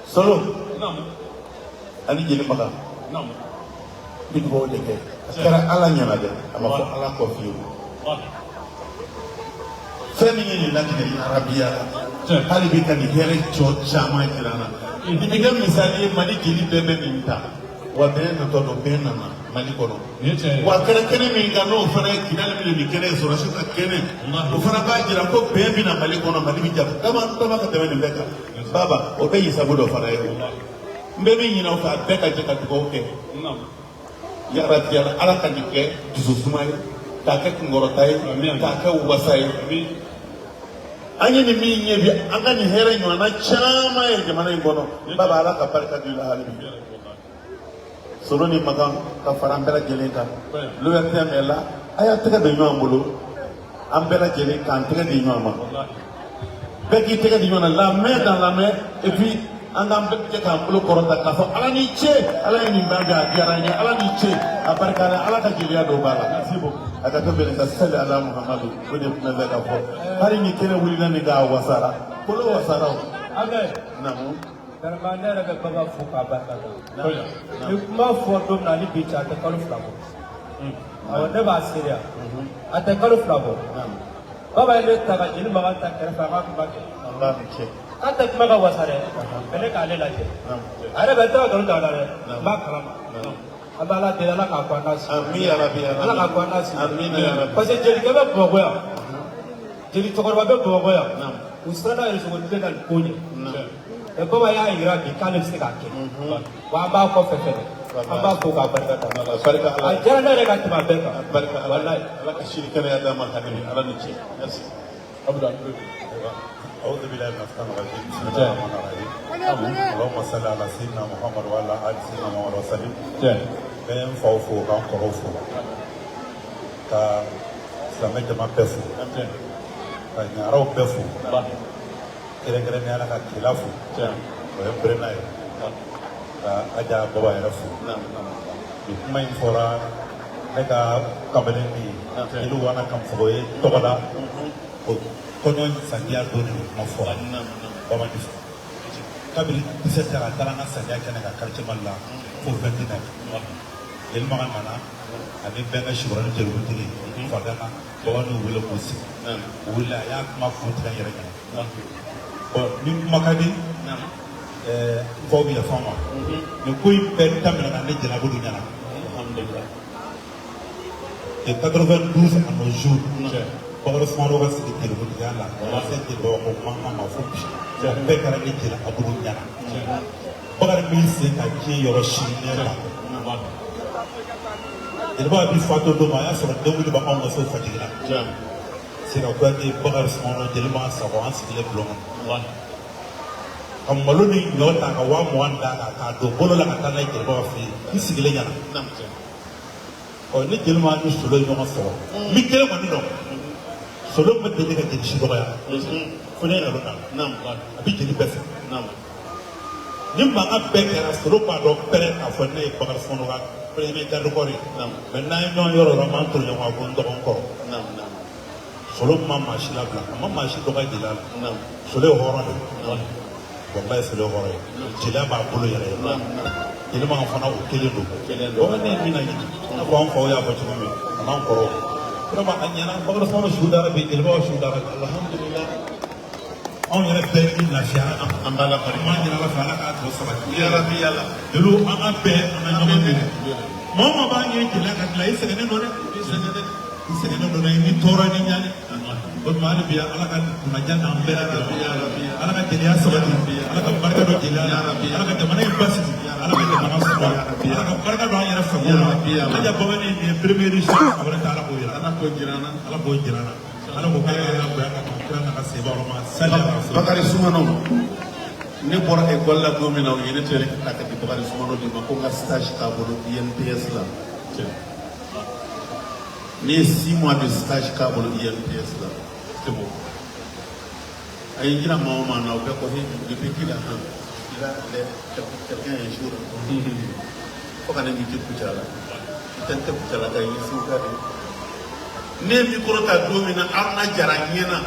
Solo ani jeli Makan, n bɛ dugawu de kɛ. A kɛra Ala ɲɛna dɛ, a ma fɔ Ala kɔ fiyewu. Fɛn min ye nin latigɛ arabiya la, hali bi ka nin hɛrɛ jɔ caman jira n na. Nin bɛ kɛ misali ye, Mali jeli bɛɛ bɛ nin ta. Wa bɛn natɔ don, bɛn nana Mali kɔnɔ. Wa kɛra kɛnɛ min kan, n'o fana ye Kidali min ye nin kɛnɛ ye, sɔrɔdasiw ka kɛnɛ, o fana b'a jira ko bɛn bɛ na Mali kɔnɔ, Mali bɛ ja dama dama ka tɛmɛ nin bɛɛ kan. Baba, o bɛɛ yisabu dɔ fana ye o. N bɛ min ɲini aw fɛ, a bɛɛ ka jɛ ka dugawu kɛ. Yarabi Ala, Ala ka nin kɛ dususuma ye, k'a kɛ kunkɔrɔta ye, k'a kɛ wasa ye. An ye nin min ye bi, an ka nin hɛrɛ ɲɔgɔnna caman ye jamana in kɔnɔ. Baba, Ala ka barika don i la hali bi. Solo ni Makan ka fara an bɛɛ lajɛlen kan. L'ORTM est là. A y'a tɛgɛ don ɲɔgɔn bolo, an bɛɛ lajɛlen k'an tɛgɛ di ɲɔgɔn ma. Bɛɛ k'i tɛgɛ di ɲɔgɔn na, la main dans la main, et puis an k'an bɛɛ jɛ k'an bolo kɔrɔta k'a fɔ Ala ni ce, Ala ye nin ban kɛ, a diyara an ye, Ala ni ce, a barika la, Ala ka jeliya don ba la. A ka to bɛn ka sali ala Muhamadu, o de tun bɛ fɛ ka fɔ. Hali ni kɛnɛ wulila nin k'a wasara, kolo wasara o.
Amen.
Naamu.
Vraiment, ne yɛrɛ bɛ Baba fo k'a barika da. Ni kuma fɔ don min na, ni bi cɛ, a tɛ kalo 2 bɔ. Awɔ, ne b'a seereya. A tɛ kalo 2 bɔ. Baba ye ne ta ka jeli Makan ta kɛrɛfɛ, a ka kuma kɛ.
Walahi cɛ.
K'a tɛ kuma ka wasa dɛ, mɛ ne k'ale lajɛ. A yɛrɛ bɛ n tɛ ka nkalon da a la dɛ, n b'a kalama. An bɛ Ala deli, Ala k'a ko an n'a si.
Amin ya Rabbi.
Ala k'a ko an n'a si.
Amin ya Rabbi.
Parce que jelikɛ bɛ Bamakɔ yan. Jeli cɛkɔrɔba bɛ Bamakɔ yan. U siranna yɛrɛ sogo tile ka nin ko ɲɛ. Mɛ Baba y'a jira bi k'ale bɛ se k'a kɛ. Wa an b'a kɔfɛ fɛnɛ. An b'a fo k'a barika da.
Barika Ala.
A diyara ne yɛrɛ ka tɛmɛ a bɛɛ kan.
Barika Ala.
Walayi.
Ala ka sini kɛnɛya d'a ma hali bi, Ala ni ce. Merci.
أعوذ بالله من الشيطان الرجيم، بسم الله الرحمن الرحيم، اللهم صل على سيدنا محمد وعلى آل سيدنا محمد وسلم. N bɛ n faw fo, k'an kɔrɔw fo, ka silamɛ jama bɛɛ fo, ka ɲaraw bɛɛ fo, kɛrɛnkɛrɛnnenya la ka Kela fo, o ye Berena ye, ka Aja Baba yɛrɛ fo. Nin kuma in fɔra ne ka kamalen min ye, Jeli Wana Kamusogo ye tɔgɔ la, o kɔɲɔ sandiya don de kuma fɔra Baba ni fɛ. Kabini 17 heures, a taara an ka sandiya kɛnɛ kan quartier Mali la fo 21 heures. Jeli Makan nana ani bɛnkɛ Sikɔrɔni jelikuntigi Fadana, Baba n'u wele k'u sigi. U wulila, a y'a kuma kun tigɛ n yɛrɛ ɲɛna. Bon, ni kuma ka di, n faw bɛ yafa n ma. Nin ko in bɛɛ daminɛna ne Jeli Abudu ɲɛna.
Alhamdulillah.
De 92 à nos jours, Bakari Sumaworo ka sigi jelikuntigiya la, ka se jeliba ko mankan ma fo bi, o bɛɛ kɛra ne Jeli Abudu ɲɛna. Bakari b'i sen ka diɲɛ yɔrɔ si ne la. Jeliba bi fatɔ don ma, a y'a sɔrɔ denwuli bɛ anw ka so Fajigila. Sira Kuyate, Bakari Sumaworo, Jeli Makan Sakɔ, an sigilen bulon kɔnɔ. Ka malo ni ɲɔ ta ka 20,000 d'a kan k'a don bolo la ka taa n'a ye jeliba fɛ yen, n sigilen ɲɛna. Ɔ, ni jeli ma ni Solo ye ɲɔgɔn sɔrɔ, min kelen kɔni dɔn, Solo ma deli ka jeli si dɔgɔya fo ne nkalon da, a bɛ jeli bɛɛ fɛ. Ni mankan bɛɛ kɛra, Solo b'a dɔn pɛrɛ k'a fɔ ne ye Bakari Sumaworo ka premier garde corps ye. Mɛ n'an ye ɲɔgɔn yɔrɔ yɔrɔ, an b'an toro ɲɔgɔn kan ko n dɔgɔnin kɔrɔ. Solo ma maa si labila, a ma maa si dɔgɔya jeliya la. Solo ye hɔrɔn de ye, walayi, Solo ye hɔrɔn ye, jeliya b'a bolo yɛrɛ yɛrɛ. Jeli Makan fana, o kelen don. Bamanan ye min laɲini, i n'a fɔ an faw y'a fɔ cogo min, a n'an kɔrɔw, vraiment a ɲɛna. Bakari Sumaworo su dara bi, jelibaw su dara bi, alhamdulilah. Anw yɛrɛ bɛɛ ni lafiyara.
An b'a la barika.
An b'a ɲini Ala fɛ, Ala k'a tɔ sabati.
Yarabi Ala.
Jeliw, an ka bɛn, an ka ɲɔgɔn dɛmɛ. Maa o maa b'an ye jeliya ka dilan, i sɛgɛnnen don dɛ. I sɛgɛnnen dɛ. I sɛgɛnnen don dɛ. I ni tɔɔrɔ ni ɲani. O tuma hali bi Ala ka kunnaja n'an bɛɛ lajɛlen. Ala ka jeliya sabati. Ala ka barika don jeliya la. Ala ka jamana in basigi. Ala ka jamana sɔrɔ. Ala ka barika don an yɛrɛ fako la. Aja Babani nin ye premier édition a wɛrɛ tɛ, Ala k'o yira.
Ala k'o jira an na.
Ala k'o jira an na. Ala k'o kɛ ka bonya ka kira n'a ka seba yɔrɔ ma. Sali ala.
Bakari Sumano, ne bɔra école la don min na, u ye ne tere ta ka di Bakari Sumano de ma ko n ka stage k'a bolo INPS la. Ne ye 6 mois de stage k'a bolo INPS la.
C'est bon.
A ye n jira maa o maa na, o bɛɛ ko he, depuis qu'il a han il a quelqu'un un jour fo ka ne invité Kucala, i tɛ n tɛ Kucala ka ye Segu ka de. Ne ye micro ta don min na, Aruna Jara ɲɛna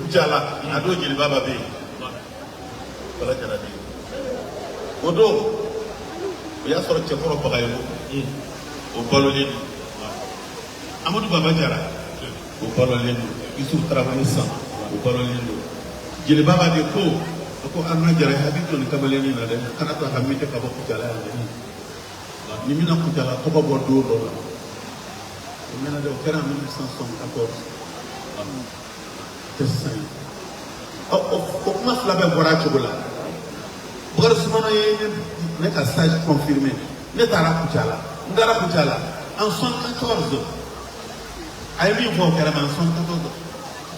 Kucala, a don Jelibaba bɛ yen, Bala Jara bɛ yen. O don o y'a sɔrɔ Cɛkɔrɔ Bagayogo, o balolen don, Amadu Baba Jara, o balolen don, Yusuf Tarawele San, o balolen don. Jelibaba de ko, a ko Aruna Jara, i hakili to nin kamalennin na dɛ, kana to a ka min kɛ ka bɔ Kucala yan dɛ, ni bɛna Kucala tɔgɔ bɔ don dɔ la. O mɛna dɛ, o kɛra en 1974, tɛ sisan ye. Ɔ o kuma fila bɛɛ bɔra a cogo la. Bakari Sumano ye ne ka stage confirmé, ne taara Kucala, n taara Kucala en 74. A ye min fɔ, o kɛra, ma en 74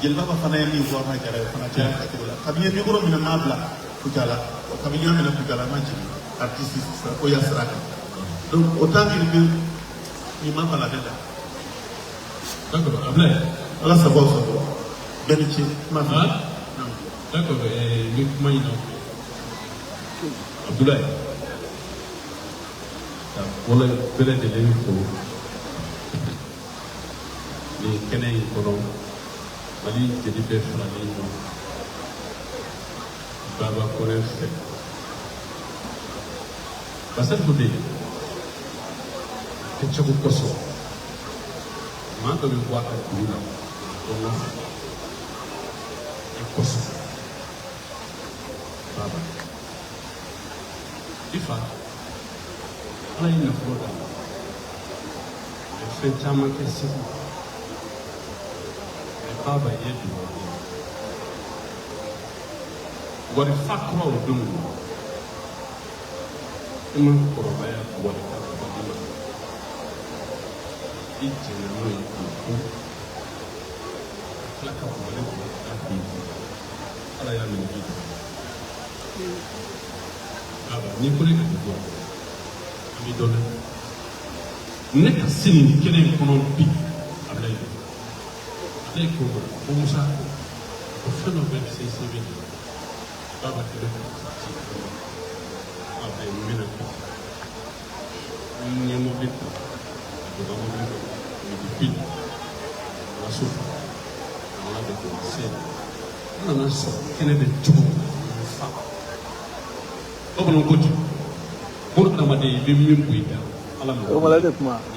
Jelibaba fana ye min fɔ Aruna Jara ye, o fana kɛra a cogo la. Kabini ye micro minɛ, m'a bila Kucala, kabini n y'a minɛ Kucala, n ma jigin artiste ko ya sira kan. Donc autant dire que nin ma bala ne la.
D'accord, Ablaye.
Ala sago aw sago, bɛɛ ni ce kuma fɛ.
D'accord, n bɛ kuma ɲini aw fɛ. Abdoulaye, ka bɔlɔ bɛɛ lajɛlen fo nin kɛnɛ in kɔnɔ. Mali jeli bɛɛ faralen ɲɔgɔn Baba Kɔnɛ fɛ. Basalifu bɛ yen kɛcogo kosɔn, maa dɔ bɛ bɔ a ka dugu la dɔn fɛ i kosɔn. Baba, i fa, Ala ye nafolo d'a ma, a ye fɛn caman kɛ Segu, mɛ Baba ye dugawu kɛ wari fa kura o don i ma kɔrɔbaya, wari ka bɔ ma, i jɛnna n'o ye k'o ko ka tila ka wari bɔ ka bin. Ala y'a minɛ k'i dɛmɛ. Baba, n'i ko ne ka nin bɔ, an bɛ dɔn dɛ. Ne ka se nin kɛnɛ in kɔnɔ bi, Ablaye, Ablaye ko ma ko Musa, ko fɛn dɔ bɛ CCB de la. Baba kɛlɛ ka ci Ablaye, n bɛna kɛ n ye mobili ta ka don ka mobili kɔnɔ midi pile, n ka so ka labɛn k'o se, n nana sɔrɔ kɛnɛ bɛ cogo min na, n fa. Bamananw ko ten ko adamaden, i bɛ min bɔ i da, Ala ma,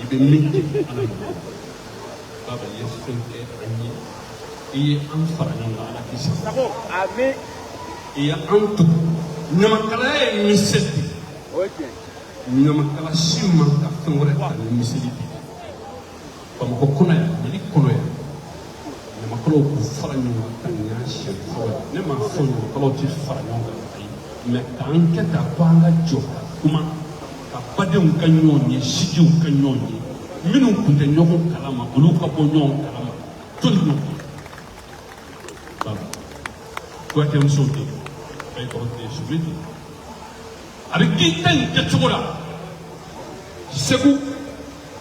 i bɛ min kɛ, Ala ma. Baba, i ye fɛn kɛ an ye, i ye an fara ɲɔgɔn kan, Ala k'i sago. I ye an tugu ɲamakalaya ye miseli de ye. Ɲamakala si man ka fɛn wɛrɛ ta ni miseli de ye. Bamakɔ kɔnɔ yan, Mali kɔnɔ yan, ɲamakalaw k'u fara ɲɔgɔn kan ka nin y'an siɲɛ fɔlɔ ye. Ne m'a fɔ ɲamakalaw tɛ fara ɲɔgɔn kan, ayi, mɛ k'an kɛ tan ko an ka jɔ ka kuma, ka badenw ka ɲɔgɔn ye, sijiw ka ɲɔgɔn ye, minnu tun tɛ ɲɔgɔn kalama, olu ka bɔ ɲɔgɔn kalama joli ɲɔgɔn. Baba, Kuyatɛmusow tɛ yen, Bayikɔrɔ tɛ yen, Sube tɛ yen. A bɛ k'i ta nin kɛcogo la. Segu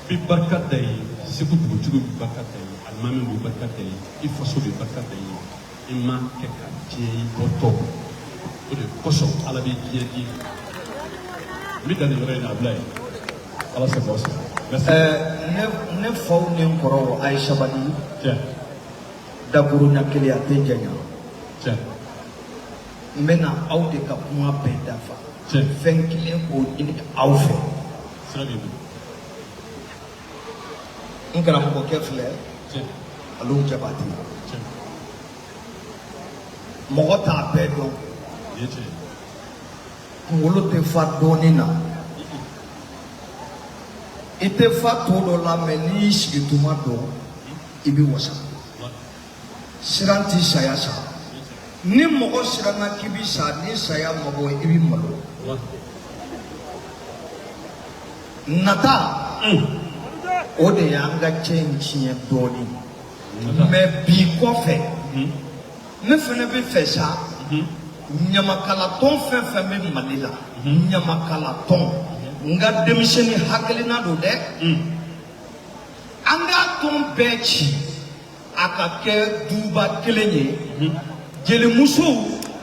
bɛ barika da ye, Segu dugutigiw bɛ barika da ye, alimami bɛ barika da ye, i faso bɛ barika da ye. I ma kɛ ka diɲɛ i bɔtɔ, o de kosɔn Ala bɛ diɲɛ di. N bɛ dan nin yɔrɔ in na, Abulaye, Ala sago aw sago. Merci.
Ne faw ni n kɔrɔw, a ye sabali. Dakuruɲa kelen, a tɛ janya. N bɛna aw de ka kuma bɛɛ dafa. Fɛn kelen k'o ɲini aw fɛ.
Sira b'i bolo.
N karamɔgɔkɛ filɛ, Aliou Jabate. Mɔgɔ t'a bɛɛ dɔn. Kunkolo tɛ fa dɔɔnin na. I tɛ fa to dɔ la mɛ n'i y'i sigi tuma dɔn i bɛ wasa. Siran t'i saya sa. Ni mɔgɔ siranna k'i bɛ sa ni saya ma bɔ i bɛ malo. Nata o de y'an ka cɛ in tiɲɛ dɔɔnin. Mɛ bi kɔfɛ ne fana bɛ fɛ sa ɲamakalatɔn fɛn fɛn bɛ Mali la ɲamakalatɔn n ka denmisɛnnin hakilina don dɛ an k'a tɔn bɛɛ ci a ka kɛ duba kelen ye jelimusow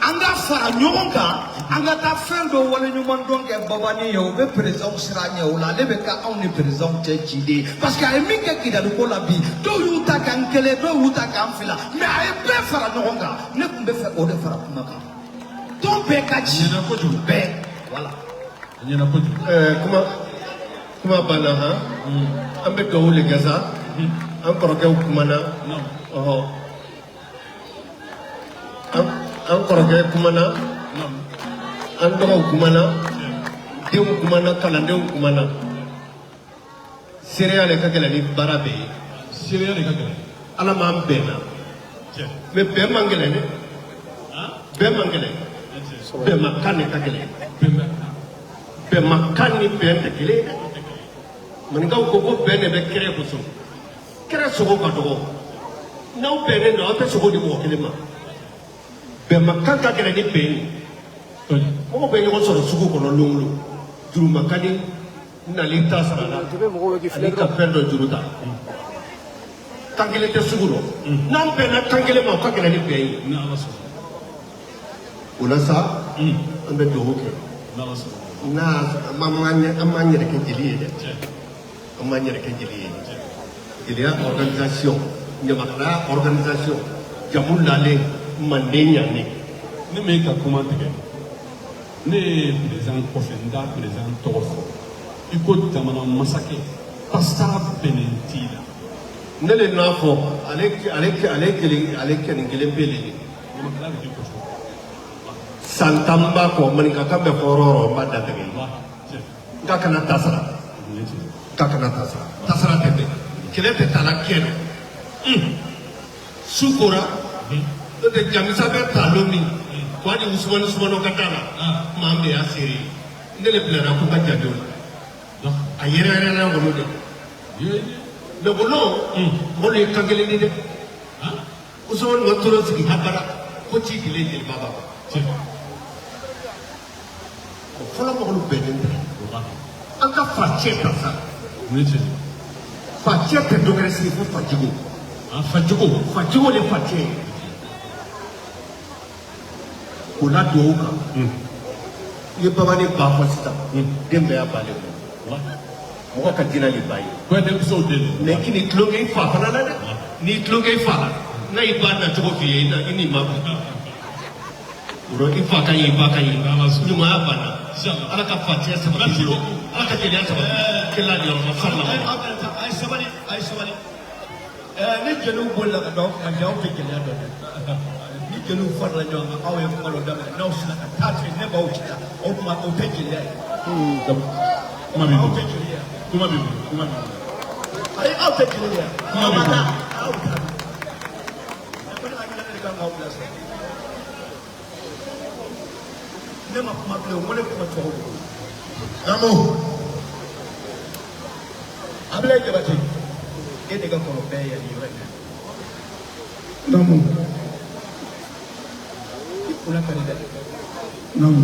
an ka fara ɲɔgɔn kan an ka taa fɛn dɔ waleɲumandɔn kɛ Babani ye o bɛ perezanw siran ɲɛ o la ale bɛ kɛ anw ni perezanw cɛ ciden ye parce que a ye min kɛ Kidali ko la bi dɔw y'u ta k'an kelen dɔw y'u ta k'an fila mais a ye bɛɛ fara ɲɔgɔn kan ne tun bɛ fɛ o de fara kuma kan tɔn bɛɛ ka ci bɛɛ voilà.
Kuma banna han an bɛ dugawu de kɛ sa an kɔrɔkɛw kumana ɔhɔ an kɔrɔkɛ kumana an dɔgɔw kumana denw kumana kalandenw kumana seereya de ka gɛlɛn ni baara bɛɛ ye
seereya de ka gɛlɛn
ala m'an bɛnna mais bɛn man gɛlɛn dɛ bɛn man gɛlɛn bɛnmakan de ka gɛlɛn bɛnmakan ni bɛn tɛ kelen ye dɛ maninkaw ko ko bɛn de bɛ kɛrɛ kosɔn kɛrɛ sogo ka dɔgɔ n'aw bɛnnen don aw tɛ sogo di mɔgɔ kelen ma bɛnmakan ka gɛlɛn ni bɛn ye mɔgɔw bɛ ɲɔgɔn sɔrɔ sugu kɔnɔ lon o lon jurumakan ni nali ta sara la ani ka fɛn dɔ juru ta kan kelen tɛ sugu rɔ n'an bɛnna kan kelen ma o ka gɛlɛn ni bɛn ye o la sa an bɛ dugawu kɛ n'a an m'an yɛrɛ kɛ jeli ye dɛ an m'an yɛrɛ kɛ jeli ye jeliya organisation ɲamakalaya organisation jamu lalen manden ɲanen.
Ne m'e ka kuma tigɛ ne ye président kɔfɛ n t'a président tɔgɔ fɔ i ko jamana masakɛ tasara bɛnnen t'i la.
Ne le n'a fɔ ale ale ale kelen ale kɛnin kelen pe le ye.
Ɲamakalaya bɛ k'i kɔfɛ.
San tan b'a kɔ maninkakan bɛ fɔ yɔrɔ o yɔrɔ n b'a datigɛ n k'a kana ta sara n k'a kana ta sara tasara tɛ bɛn kɛlɛ tɛ taa la kɛ dɔ su kora n'o tɛ jamisa bɛ ta lon min ko hali Usumani Sumano ka taa la maa min de y'a seere ye ne le bilara ko ka jaabi o la a yɛrɛ yɛrɛ la wolo de mɛ wolo mɔgɔ ye kan kelen di dɛ Usumani ma toro sigi habada ko ci kelen jeliba b'a kɔ o fɔlɔ mɔgɔw bɛnnen tɛ an ka facɛ ta sa facɛ tɛ dɔwɛrɛ sigi fo fajugu
fajugu
fajugu de facɛ ye k'o la duwawu kan i ye babani ba fɔ sisan den bɛɛ y'a ba de fɔ mɔgɔ ka jinɛ de ba ye
kɔɲɔmusow den
mɛ k'i ni tulonkɛ i fa fana la dɛ n'i tulonkɛ i fa la n'a y'i ba nacogo f'i ye i n'i ma bɔ o rɔ i fa ka ɲi i ba ka ɲi ɲumanya banna ala ka facɛ sabati bolo ala ka jeliya sabati kɛlɛ de yɔrɔ ma sali la.
A ye sabali a ye sabali ni jeliw bolila ka don aw kan aw tɛ jeliya dɔn dɛ ni jeliw farala ɲɔgɔn kan aw ye kuma dɔ daminɛ n'aw sinna ka taa ten ne b'aw ci ta o tuma o tɛ jeliya ye.
Kuma b'i
aw
bolo
tɛ jeliya ye.
Kuma b'i bolo kuma b'i bolo.
Ayi aw tɛ jeliya ye.
Kuma b'i bolo.
Aw t'a dɔn. Ne ko ne hakilina ne de kan k'aw bilasira. Ne ma kuma bilen o ko ne kuma tɔgɔ bolo.
Naamu.
Abilaye Jabate e de ka kɔrɔ bɛɛ ye nin yɔrɔ in na.
Naamu.
I kunna ka di dɛ.
Naamu.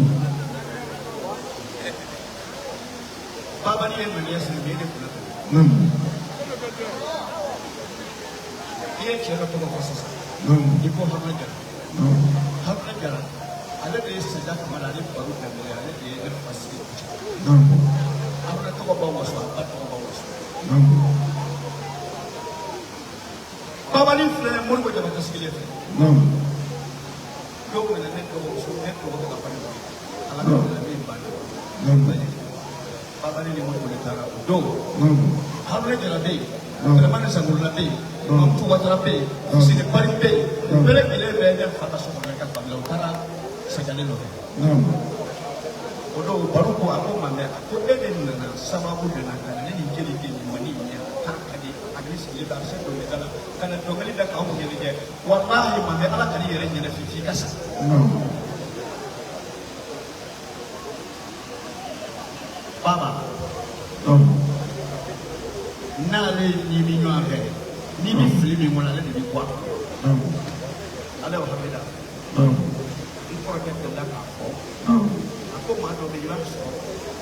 Babani ye ŋaniya siri mɛ e de kunna ka di.
Naamu.
I ye cɛ dɔ tɔgɔ fɔ sisan.
Naamu.
I ko Haruna Jara.
Naamu.
Haruna Jara ale de ye Sɛda Kamara ale baro daminɛ ale de ye ne fa sigi o cɛ.
Naamu.
Haruna tɔgɔ b'aw waso a ba tɔgɔ b'aw waso.
Naamu.
Babani filɛ Moribo Jabate sigilen filɛ.
Naamu.
Don min na ne dɔgɔmuso ne dɔgɔkɛ ka bange ala ka bila min banna.
Naamu.
Babani ni Moribo de taara o don.
Naamu.
Haruna Jara bɛ yen. Dramani Sangolola bɛ yen. Mamutu Watara bɛ yen, Fuseni Bari bɛ yen, u bɛɛ lajɛlen bɛ ne fa ka so kɔnɔ ka famille la, u taara Sajalen nɔfɛ. O don baro ko a ko ma mɛ a ko e de nana sababu nana ka na ne ni jeli den ɲuman ni ɲɛ k'a ka di hakili sigilen bɛ a bɛ se dɔnkilida la ka na dɔnkili da k'anw ɲɛnajɛ walahi ma mɛ ala ka n'i yɛrɛ ɲɛnafin f'i ka sa. Baba n'ale n'i bɛ ɲɔgɔn fɛ n'i bɛ fili min kɔnɔ ale de bɛ bɔ a kɔnɔ ala y'o hakili la n kɔrɔkɛ delila k'a fɔ a ko maa dɔ bɛ yen i b'a sɔrɔ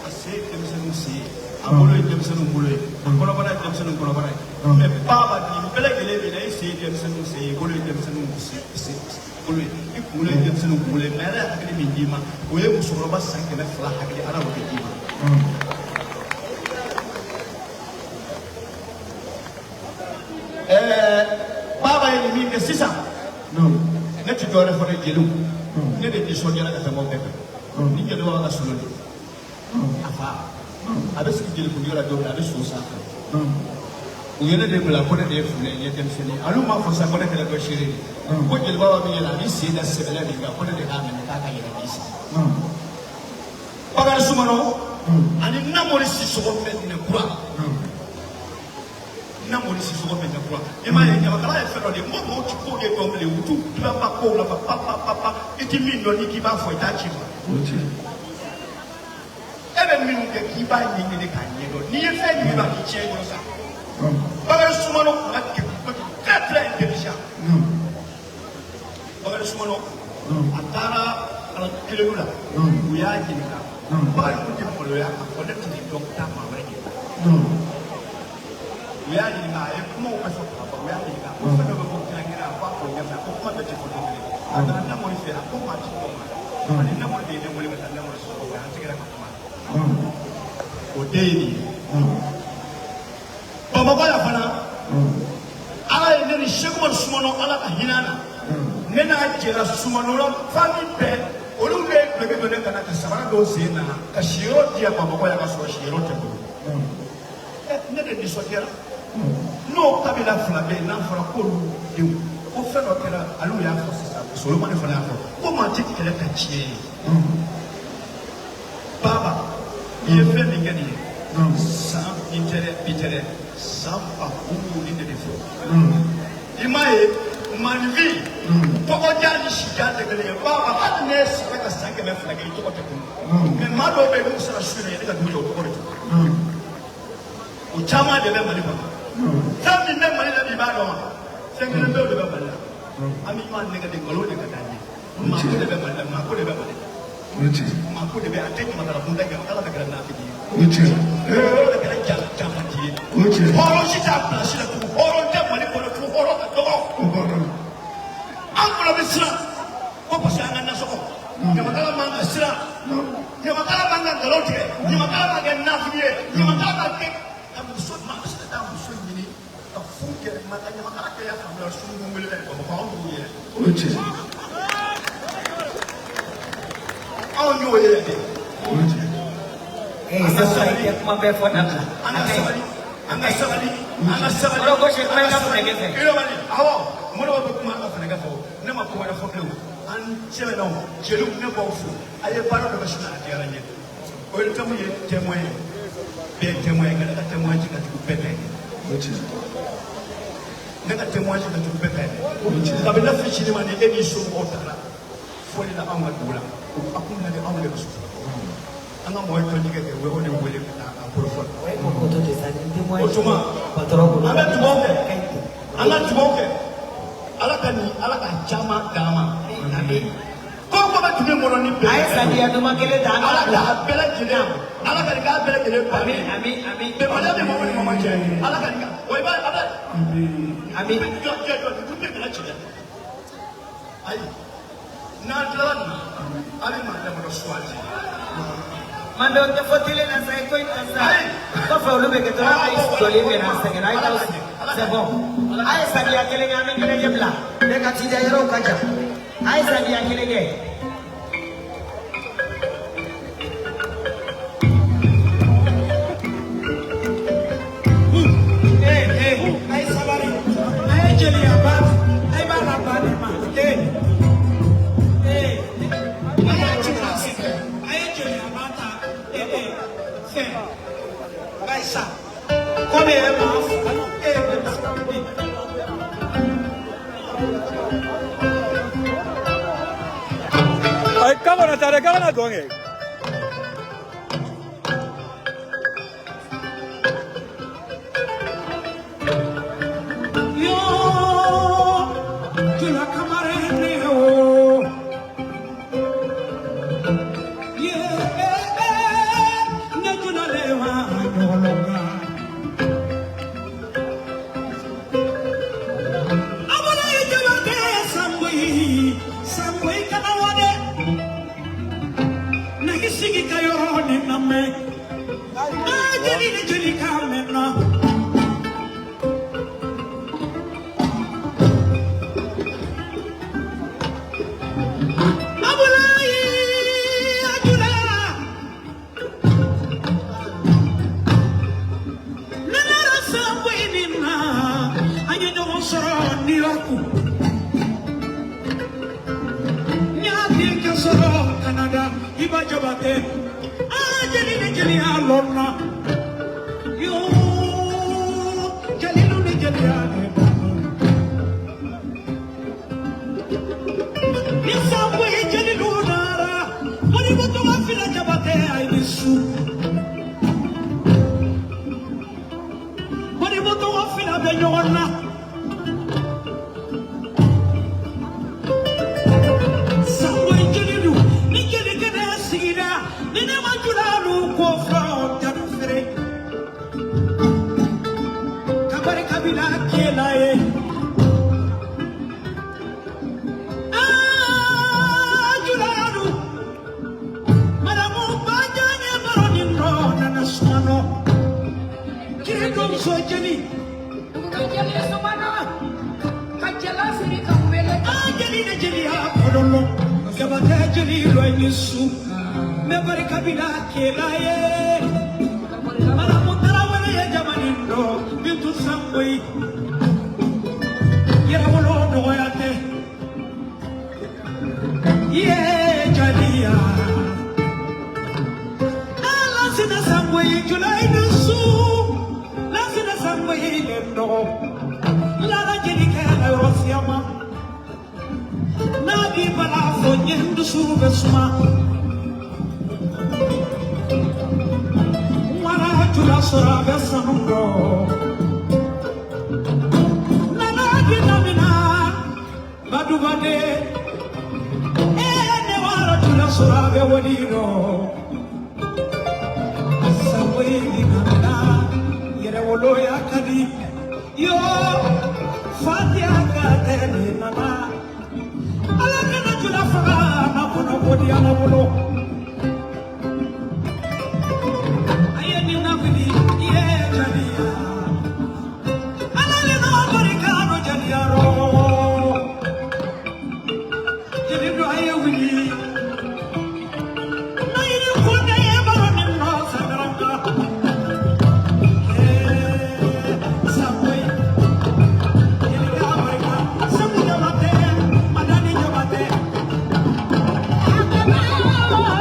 a sen ye denmisɛnninw sen ye a bolo ye denmisɛnninw bolo ye a kɔnɔbara ye denmisɛnninw kɔnɔbara ye mɛ baba nin bɛɛ lajɛlen bɛ na i sen ye denmisɛnninw sen ye i bolo ye denmisɛnninw sen bolo ye i kunkolo ye denmisɛnninw kunkolo ye mɛ ala ye hakili min d'i ma o ye musokɔrɔba san 200 hakili ala y'o de d'i ma. Baba ye nin min kɛ sisan ne ti dɔwɛrɛ fɔ ne jeliw ne de nisɔndiyara ka tɛmɛ aw bɛɛ kan ni jeliw b'a ka solon de a fa a bɛ sigi jelikuntigi la don min na a bɛ so sanfɛ u ye ne de bila ko ne de ye funɛ ye n ye denmisɛnnin ye olu m'a fɔ sa ko ne kɛra dɔ seere de ko jeliba bɛ yɛlɛ a b'i sen da sɛbɛlɛ min kan ko ne de k'a minɛ k'a ka yɛlɛ k'i sigi Bakari Sumano ani Namori Sisɔkɔ Mɛdinɛ kura Namori Sisɔkɔ Mɛdinɛ kura i m'a ye ɲamakala ye fɛn dɔ de ye mɔgɔ mɔgɔw ti ko de dɔn bilen u t'u tilaba kow la pa pa pa pa i ti min dɔn n'i k'i b'a fɔ i t'a ci ma e bɛ minnu kɛ k'i b'a ɲɛɲini k'a ɲɛdɔn n'i ye fɛn ɲini a k'i tiɲɛ i bolo sa Bakari Sumano kun ka kɛ très très intelligent Bakari Sumano a taara ala kelen la u y'a ɲininka Bakari kun tɛ maloya k'a fɔ ne tɛ nin dɔn taa maa wɛrɛ ɲininka u y'a ɲininka a ye kumaw bɛɛ fɔ ka ban u y'a ɲininka ko fɛn dɔ bɛ bɔ kira a ko a k'o ɲɛfɔ a ko kuma bɛɛ tɛ fɔ don kelen a nana Namori fɛ a ko maa ti dɔn maa la ani Namori de ye ne wele ka taa Namori sɔrɔ o y'an tigɛra ka kuma o den ye nin ye Bamakɔ yan fana ala ye ne ni Sekumaru Sumano ala ka hinɛ na ne n'a jɛra Sumano la famille bɛɛ olu de ye duloki don ne kan na ka samara dɔw sen na ka siyɔrɔ di yan Bamakɔ yan ka sɔrɔ siyɔrɔ tɛ bolo ne de nisɔndiyara n'o kabila fila bɛ yen n'a fɔra k'olu denw ko fɛn dɔ kɛra olu y'a fɔ sisan Solomani fana y'a fɔ ko maa ti kɛlɛ ka tiɲɛ ye baba i ye fɛn min kɛ nin ye san nin tɛ dɛ bi tɛ dɛ san 10,000 ni de fɔ i m'a ye maninfin tɔgɔdiya ni sidiya tɛ kelen ye baba hali ne sara ka san 200 kɛ i tɔgɔ tɛ kun mɛ maa dɔw bɛ yen n'u sara su in na yanni ka dugu jɛ o tɔgɔ de tɛ o caman de bɛ Mali kɔnɔ fɛn min bɛ Mali la bi i b'a dɔn wa fɛn kelen pewu de bɛ Mali la an bɛ ɲɔgɔn nɛgɛ de nkalon de ka d'an ye maako de bɛ Mali la maako de bɛ Mali la maako de bɛ a tɛ ɲamakala kunda ɲamakala bɛ kɛra nafigi ye ɲamakala bɛ kɛra janfanti ye hɔrɔn si t'a pilasi la tugun hɔrɔn tɛ Mali kɔnɔ tugun hɔrɔn ka dɔgɔ an fana bɛ siran ko parce que an ka nasɔngɔ ɲamakala man ka siran ɲamakala man ka nkalon tigɛ ɲamakala man kɛ nafigi ye ɲamakala man kɛ ka muso maa bɛ se ka taa muso ɲini ka furu kɛ maa ka ɲamakala kɛ y'a faamuya sunkun wele la Bamakɔ anw y'o ye anw y'o ye dɛ.
An ka sabali kuma bɛɛ fɔ dabila.
An ka sabali an ka sabali an ka sabali.
Moribo gosi kuma i ka funɛkɛ fɛ.
Irobali awɔ Moribo bɛ kuma an ka funɛkɛ fɛ o ne ma ko wɛrɛ fɔ bilen o an sɛbɛnna o jeliw ne b'aw fo a ye baara dɔ kɛ su in na a diyara n ye o ye fɛn mun ye témoin ye bɛɛ ye témoin ye nka ne ka témoin ka jugu bɛɛ ta ye ne ka témoin ka jugu bɛɛ ta ye kabini ne fitinin ma ni e n'i somɔgɔw taara fɔli la anw ka dugu la a kun bɛna kɛ anw de ka so an ka mɔgɔ ye tɔnjigɛ kɛ u ye o de wele ka taa a bolo fɔlɔ o tuma an bɛ dugawu kɛ an ka dugawu kɛ ala ka nin ala ka caman d'an ma ko ko bɛ dugu in kɔnɔ ni bɛɛ
A ye sadiya duman kelen ta an
ala
ka bila.
k'a bɛɛ lajɛlen ala ka nin k'a bɛɛ lajɛlen ban
Ami ami ami.
bɛnbaliya bɛ mɔgɔ ni mɔgɔ cɛ ala ka nin k'a wa i b'a a bɛ
Ami.
jɔ jɔ jɔ dugu tɛ kana ci dɛ ayi n'an tilala nin na a bɛ maa damadɔ suwazi
Mande o tɛ fɔ télé la sa i ko in ta sa. Kɔfɛ olu bɛ kɛ dɔrɔn a ye jɔlen bɛ na sɛgɛn a ye t'aw sigi. C'est bon. A ye sadiya kelen kɛ an bɛ ɲɛnajɛ bila. Ne ka tija yɔrɔw ka jan. A ye sadiya kelen kɛ.
A ye sabali. ye sa komi e m'a fɔ e ye denmisɛnnin ye.
Ayi k'a kana taa dɛ, k'a kana dɔn kɛ.
Yo, Jula Kamara ne o. Ye, ne Jula le wa nyolonga. Abola ye jabate sangwe, sangwe kana wade. Na kisigi kayoro ni name. Na jeli ni jeli kamena. Canada, Iba Jabate, ah, Jeli ni Jeli Alona, yo, Jeli ni Jeli Alona, Nisamwe Jeli Lunara, Moni Boto Mafila Jabate, Aibisu, Moni Boto Mafila Benyona.
Bye.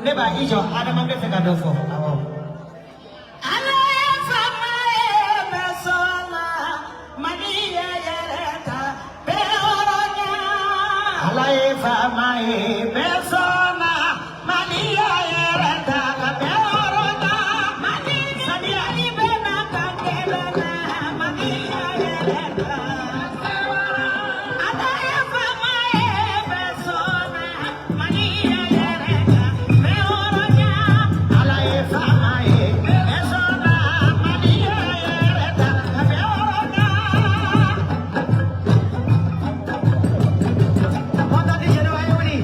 Ne b'a i jɔ, Adama bɛ fɛ ka dɔ fɔ. Awɔ. Ala ye faama ye bɛɛ sɔnna, Mali ye yɛrɛ ta, bɛɛ hɔrɔnya. Ala ye faama ye bɛɛ sɔnna, Mali ye yɛrɛ ta, ka bɛɛ hɔrɔnya. Mali saniya bɛ na ka kɛlɛ na, Mali ye yɛrɛ ta. Ala ye faama ye bɛɛ sɔnna, Mali ye yɛrɛ ta, bɛɛ hɔrɔnya. Ala ye faama ye bɛɛ sɔnna, Mali ye yɛrɛ ta, ka bɛɛ hɔrɔnya. Kɔntadi jeliba ye wuli.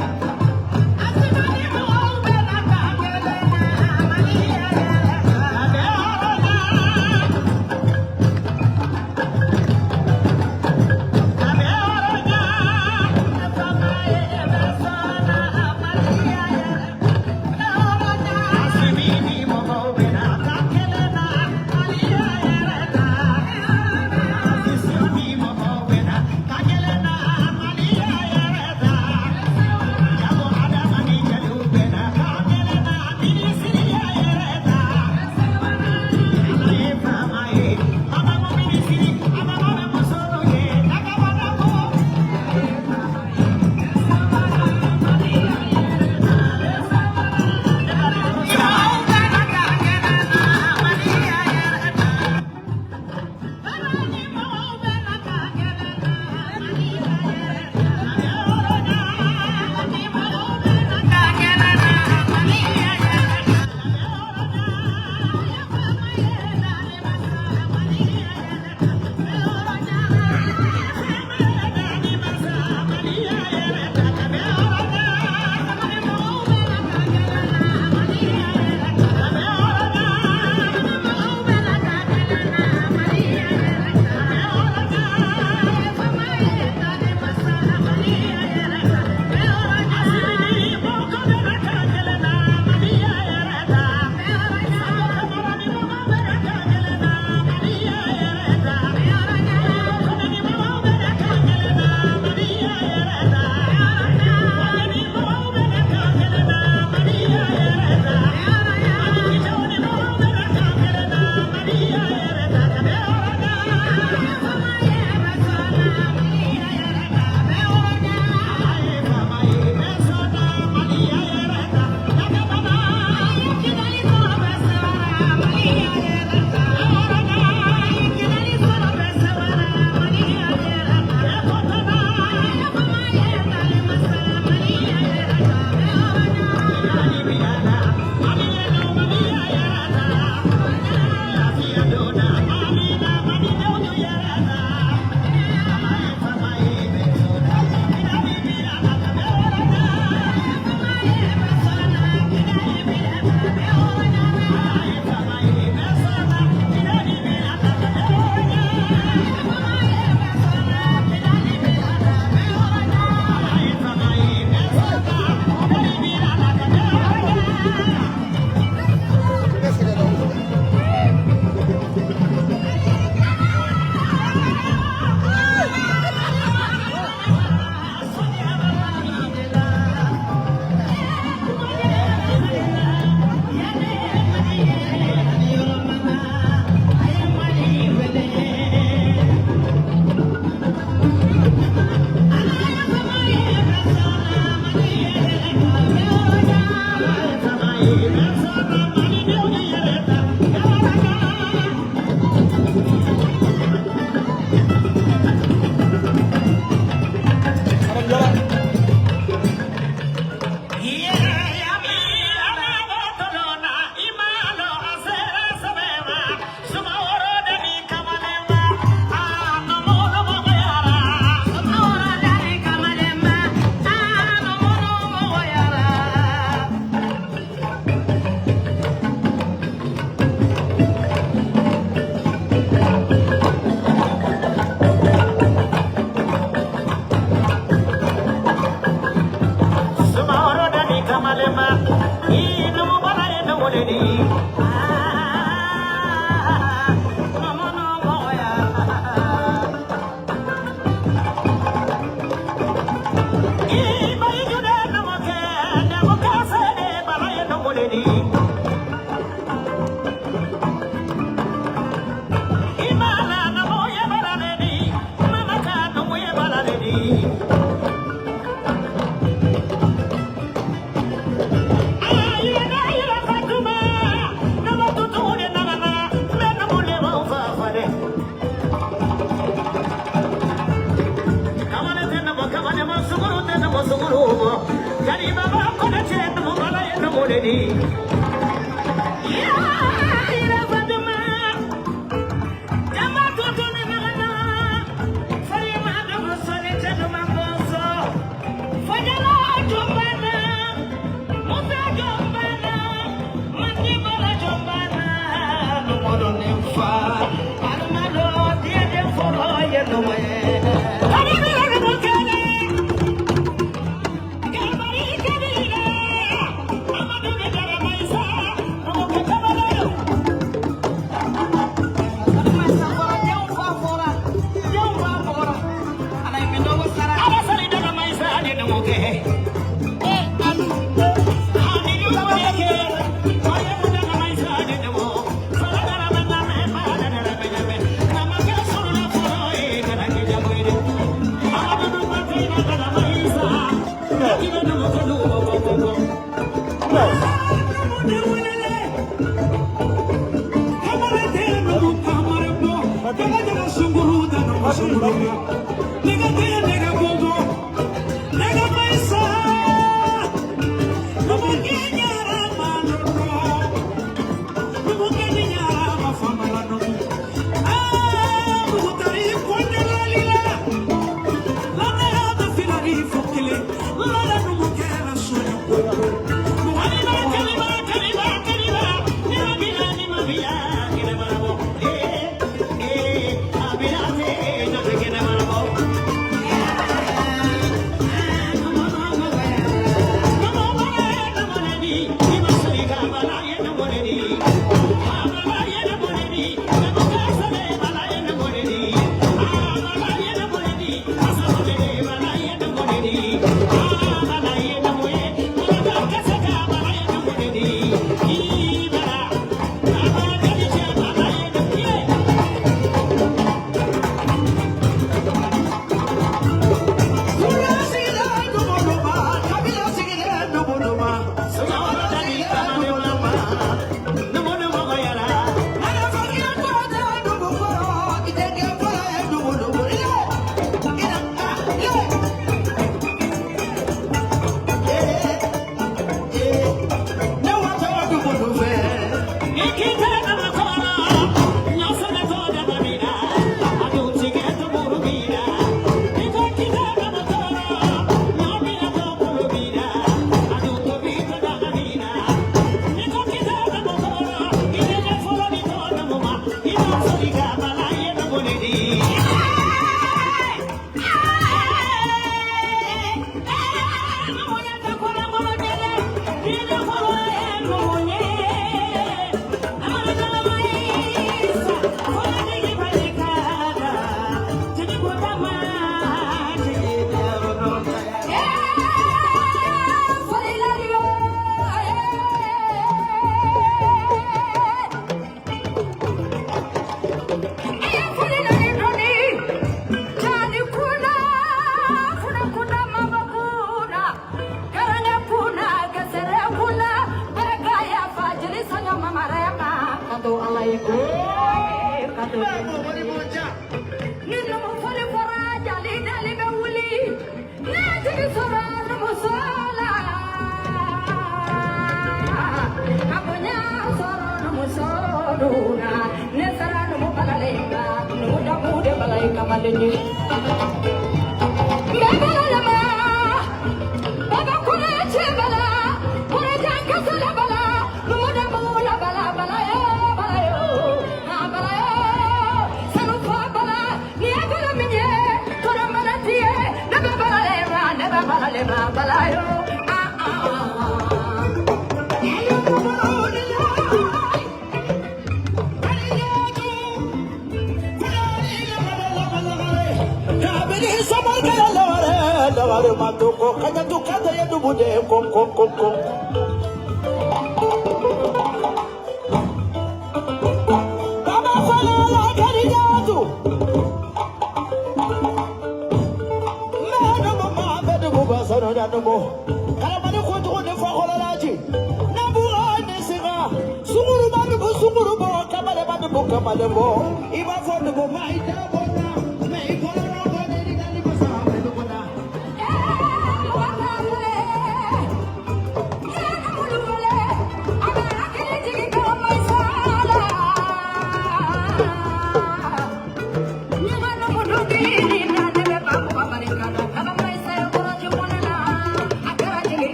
Ah!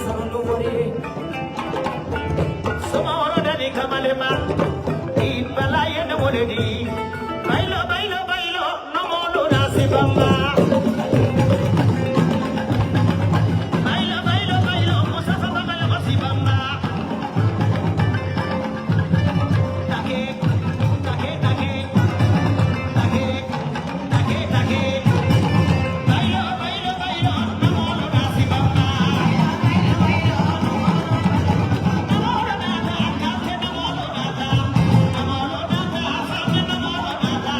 sanu ni wari ye. Sumaworo dani kamalen ma, i bala ye ne wele di. Bayilo bayilo bayilo, nomolu nasi bamba. Bayilo bayilo bayilo, Mustafa Bagala si bamba. Take, take, take, take, take, take. Bayilo bayilo bayilo, nomolu nasi bamba. Namolo nata, kante namolo nata, namolo nata, famne namolo nata.